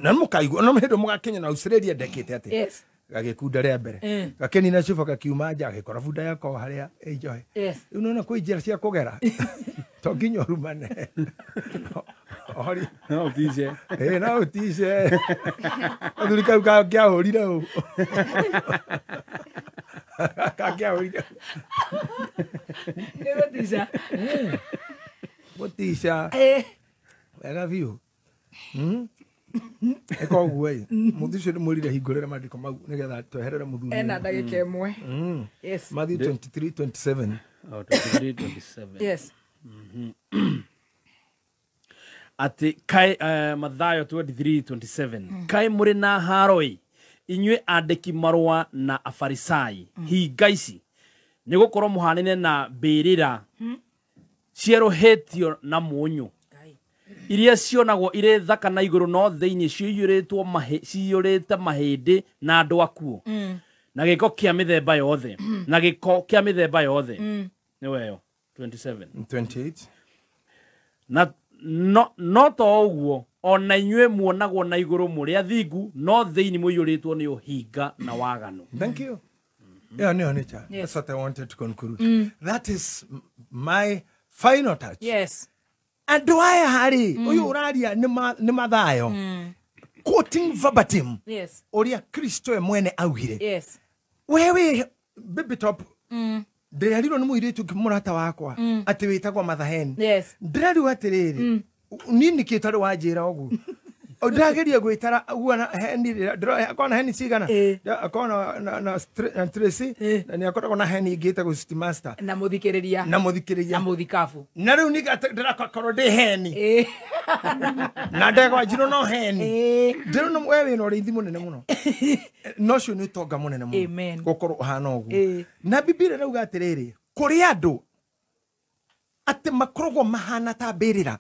na mũkaigua no hĩndĩ mũgakinya na Australia ndekĩte atĩa. Gagĩkunda rĩa mbere gakĩnina cuba gakiuma nja gagĩkora bunda yakwa harĩa ĩ njohe. Rĩu nĩwona kwĩ njĩra cia kũgera to nginya ũrumane. Ori no utice. No utice. Athuri kau kangĩahũrire ũ. Kangĩahũrire. Nĩ gũtica. Gũtica. Wega biũ. Eka ũguo ĩ mũthuri ũcio ndĩmwĩrire hingũrĩre maandĩko mau nĩgetha tweherere mũthuri. Ena ndagĩka ĩmwe. Yes. Matthew 23:27. Oh, 23:27. Yes. Atĩ kaĩ Mathayo 23:27 kaĩ mũrĩ na haro-ĩ inyuĩ andĩki marũa na afarisai hinga ici nĩ gũkorwo mũhanene na mbĩrĩra cierũhĩtio na mũnyũ iria cionagwo irĩ thaka na igũrũ no thĩinĩ ciyũrĩte mahĩndĩ na andũ akuũ na gĩko kĩa mĩthemba yothe na gĩko kĩa mĩthemba yothe. Nĩ weyo 27 28 na no to ũguo ona inyuĩ muonagwo na igũrũ mũrĩ athingu no thĩinĩ mũiyũrĩtwo nĩ ũhinga na waganu. Thank you. Yeah, no, nature. Yes. That's what I wanted to conclude. That is my final touch. Yes. Andũ aya harĩ ũyũ ũraria nĩ Mathayo quoting verbatim. Yes. Ũrĩa Kristo we mwene augire. Yes. Wewe baby top ndĩrerirwo nĩ mũirĩtu mũrata wakwa atĩ wĩtagwo Mathaheni. Yes. Ndĩrerirwo atĩrĩrĩ niĩ nĩkĩ ũtarĩ wanjĩra ũguo ndĩrageria gwĩtara guo heni akorwo na heni cigana akorwo na Tracy na nĩ akoragwo na heni ingĩ ĩtagwo City Master na mũthikĩrĩria na mũthikĩrĩria na mũthikabu na rĩu ndĩrakorwo ndĩ heni na ndegwa njirũ no heni ndĩrona we wĩna ũrĩithi mũnene mũno no ũcio nĩ ũtonga mũnene mũno gũkorwo ũhana ũguo. Na Bibilia ĩrauga atĩrĩrĩ kũrĩ andũ atĩ makoragwo mahana ta mbĩrĩra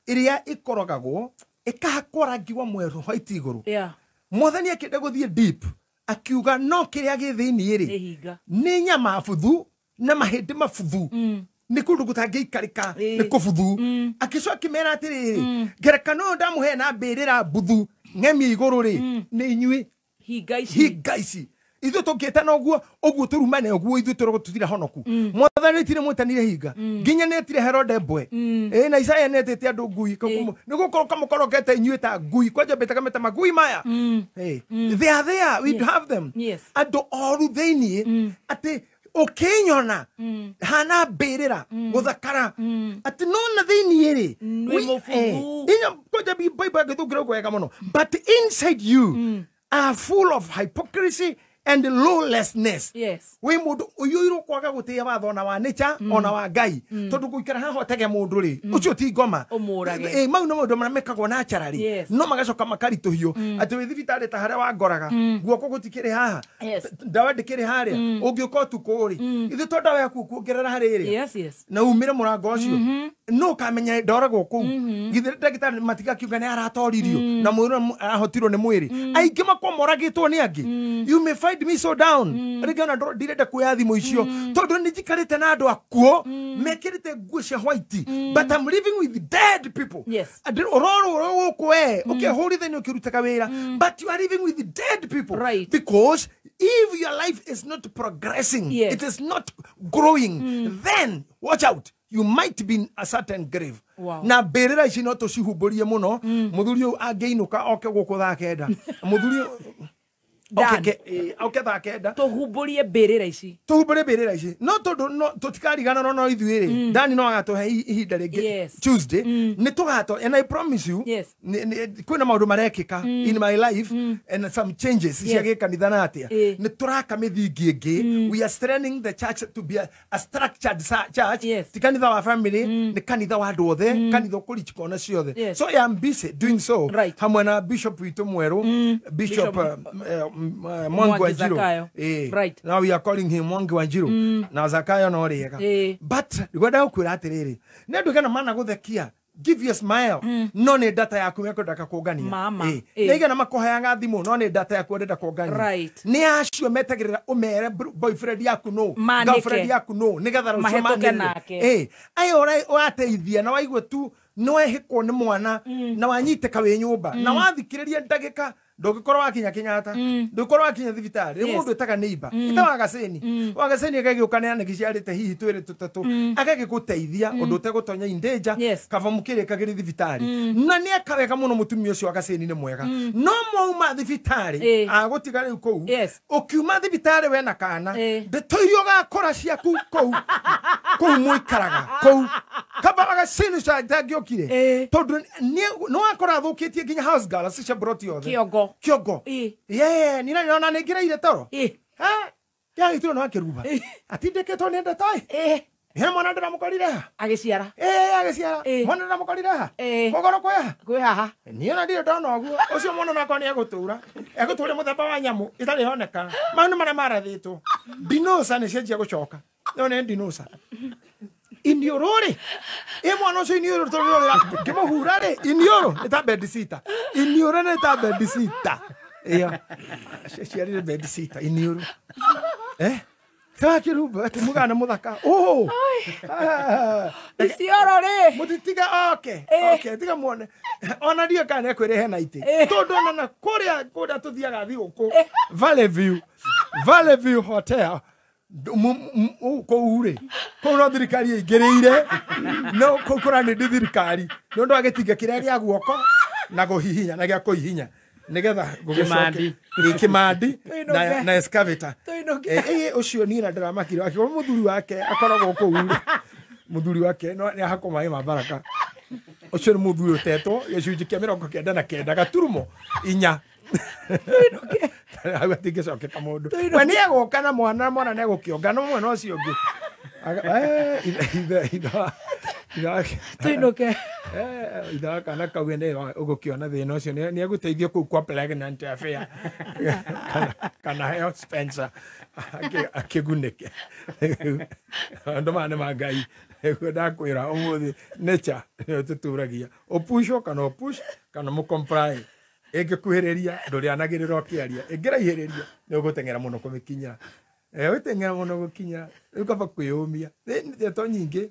ĩrĩa ĩkorogagwo ĩkahakwo rangi wa mwerũ white igũrũ. Mwathani akĩenda gũthiĩ deep akiuga no kĩrĩa gĩ thĩinĩ rĩ nĩ nyama buthu na mahĩndĩ mabuthu nĩ kũndũ gũtangĩikarĩka nĩ kũbuthu. Akĩcoka akĩmera atĩrĩrĩ ngerekano ĩyo ndamũhe na mbĩrĩra buthu ng'emie igũrũ rĩ nĩ inyuĩ hinga ici ithuĩ tũngĩtana ũguo ũguo tũrumane ũguo ithuĩ tũrogwo tũtira honoku. Mwathani tire mwĩtanire hinga nginya nĩetire Herode mbwe na Isaya nĩetĩte andũ ngui nĩ gũkorwo kamũkorokete inyuĩ ta ngui kwanja mbĩtaga meta magui maya. They are there, we have them. Andũ oru thĩinĩ atĩ ũkĩnyona hana mbĩrĩra gũthakara atĩ nona thĩinĩ rĩ inya kwanja Bible ĩgĩthũngĩra ũguo wega mũno but inside you are full of hypocrisy and lawlessness. Yes. Wĩ mũndũ ũiyũirwo kwaga gũtĩĩa watho ona wa nature ona wa Ngai, tondũ gũikara haha ũtege mũndũ rĩ, ũcio ti ngoma. Ũmũrage. Mau nĩ maũndũ marĩa mekagwo naturally. Yes. No magacoka makaritũhio atĩ wĩ thibitarĩ ta harĩa wangoraga, guoko gũtikĩrĩ haha, Yes. ndawa ndĩkĩrĩ harĩa, ũngĩũka ũtukũ rĩ, ithuĩ to ndawa yaku kuongerera harĩ ĩrĩa Yes, yes. na umire mũrango ũcio, no ũkamenya ndoragwo kũu. Githĩ ndagĩtarĩ matigakiuga nĩ aratoririo na mwĩrĩ arahotirwo nĩ mwĩrĩ, aingĩ makwa moragĩtwo nĩ angĩ. You may find me so down, rĩngĩ ona ndirenda kuoya thimũ icio tondũ nĩ njikarĩte na andũ akuo mekĩrĩte nguo cia white, but I'm living with dead people. Yes. Ũrorwo gũkũ we ũkehũrithania ũkĩrutaga wĩra, but you are living with dead people. Right. Because if your life is not progressing, Yes. it is not growing, then watch out, you might be in a certain grave. Wow. Na mbĩrĩra ici no tũcihumbũrie mũno. Mũthuri ũyũ angĩinũka oke gũkũ thaa 9, mũthuri ũyũ Dan. oke thaa 9, Tũhumbũrie mbĩrĩra ici. Tũhumbũrie mbĩrĩra ici, no tondũ no tũtikariganĩrwo no ithuĩ rĩ, Dani no agatũhe ihinda rĩngĩ. Yes. Tuesday nĩ tũgato, and I promise you, Yes. kwĩna maũndũ marekĩka in my life and some changes cia gĩkanitha na atĩa, nĩ tũraka mĩthingi ĩngĩ. We are strengthening the church to be a structured church. Yes. Ti kanitha wa family, nĩ kanitha wa andũ othe, kanitha ũkũrichi kona ciothe. Yes. So I am busy doing so. Right. Hamwe na bishop witũ mwerũ, Bishop Bishop Mwangi Mwangi Wanjiru. Zakayo. Eh. Right. Now we are calling him Mwangi Wanjiru na Zakayo no rĩega. But ngwenda gũkwĩra atĩrĩrĩ, nĩ andũ kana mana gũthekia, give you a smile, no nĩ data yaku mekwendaga kũngania. Mama. Nĩ igana makũheaga thimũ, no nĩ data yaku ũrenda kũngania. Right. Nĩ acio metagĩrĩra ũmere boyfriend yaku no Manĩke. girlfriend yaku no nĩgetha rũciũ Mahĩtũke manĩrĩre. nake. Aya ũrateithia na waigua tu nĩ wehĩkwo nĩ mwana na wanyitĩka wĩ nyũmba na wathikĩrĩria ndagĩka, ndũngĩkorwo wakinya Kenyatta, ndũngĩkorwo wakinya thibitarĩ. Rĩ mũndũ ĩtaga neighbor ĩta wagacĩni, wagacĩni agagĩũka nĩ anĩgĩciarĩte hihi twĩrĩ tũtatũ, agagĩgũteithia ũndũ ũtegũtonya in danger. Yes. Kaba mũkĩrĩkagĩrĩ thibitarĩ na nĩ eka wega mũno. Mũtumia ũcio wagacĩni nĩ mwega, no mwauma thibitarĩ agũtiga rĩu kũu. Yes. Ũkiuma thibitarĩ wena kana, ndeto iria ũgakora ciaku kũu kũu mũikaraga kũu, kaba wagacĩni ũcio atangĩokire, tondũ nĩ wakora athũkĩtie nginya house girls cia broti yothe. Kĩongo. Kĩongo. Ye nina nĩrona nĩ ngĩreire toro yagĩtirwo nĩ wakĩruba atindĩkĩtwo nĩ ndeto ĩ he mwana ndĩramũkorire ha Agĩciara. Agĩciara mwana ndĩramũkorire ha kũgoro kwĩ ha Kwĩ haha. Niĩ ona ndirĩ ndona ũguo. Ũcio mwana onakwa nĩ egũtũra egũtũria mũthemba wa nyamũ ĩtarĩ yoneka. Mau nĩ marĩa marathĩtwo ndinoca nĩ cianjia gũcoka, no nĩ ndinoca iniũrũ rĩ, ĩ mwana ũcio iniũrũ tũrĩ ngĩmũhura rĩ, iniũrũ nĩ ta bedsitter, iniũrũ nĩ ta bedsitter ĩyo ciarire bedsitter iniũrũ takĩrumba atĩ mũgana mũthaka ũũ. Isioro rĩ. Mũtitiga oke oke tiga muone ona ndiũ kana nĩkwĩre hena itĩ, tondũ ona na kũrĩa kũrĩa tũthiaga thigũkũ Valley View, Valley View Hotel kũu rĩ, kũu no thirikari ĩingĩrĩire, no kũu kũranĩ ndĩ thirikari nĩ ũndũ wa gĩtinga kĩrĩa gĩa guoko na kũhihinya na gĩa kũhihinya nĩgetha gũgĩcoke. Kĩmandi. Kĩmandi Tũinũke. na excavator. Tũinũke. Ũcio niĩ na ndĩramakire akiuga mũthuri wake akoragwo kũu rĩ, mũthuri wake no nĩ ahakwo maĩ ma baraka. Ũcio nĩ mũthuri ũtetwo gĩcunjĩ kĩa 99.4 hau atingĩcokeka mũndũ. We nĩ egũka na mwana, mwana nĩ egũkĩonga no mwana ũcio ũngĩ ithe wake. Tũinũke. Ithe wa kana kau nĩ ũgũkĩona thĩna ũcio nĩ egũteithio kũu kwa pregnant affair kana heo Spencer akĩgunĩke. Andũ maya nĩ ma Ngai. Nĩguo ndakwĩra ũmũthĩ nature nĩyo tũturagia, ũpushwo kana ũpush kana mũcomply, ĩngĩkuhĩrĩria ndũrĩanagĩrĩra ũkĩaria, ĩngĩraihĩrĩria nĩ ũgũteng'era mũno kũmĩkinyĩra. Ũgũteng'era mũno gũkinya rĩu kaba kwĩyũmia. Ndeto nyingĩ.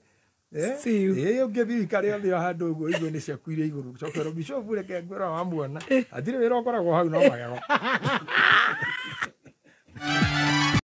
See you. Ũngĩthiĩ ũikare othe o handũ ũguo igue nĩ ciaku iria igũrũ cokero bishofu reke ngwĩra wamuona hatirĩ wĩra ũkoragwo hau no magego.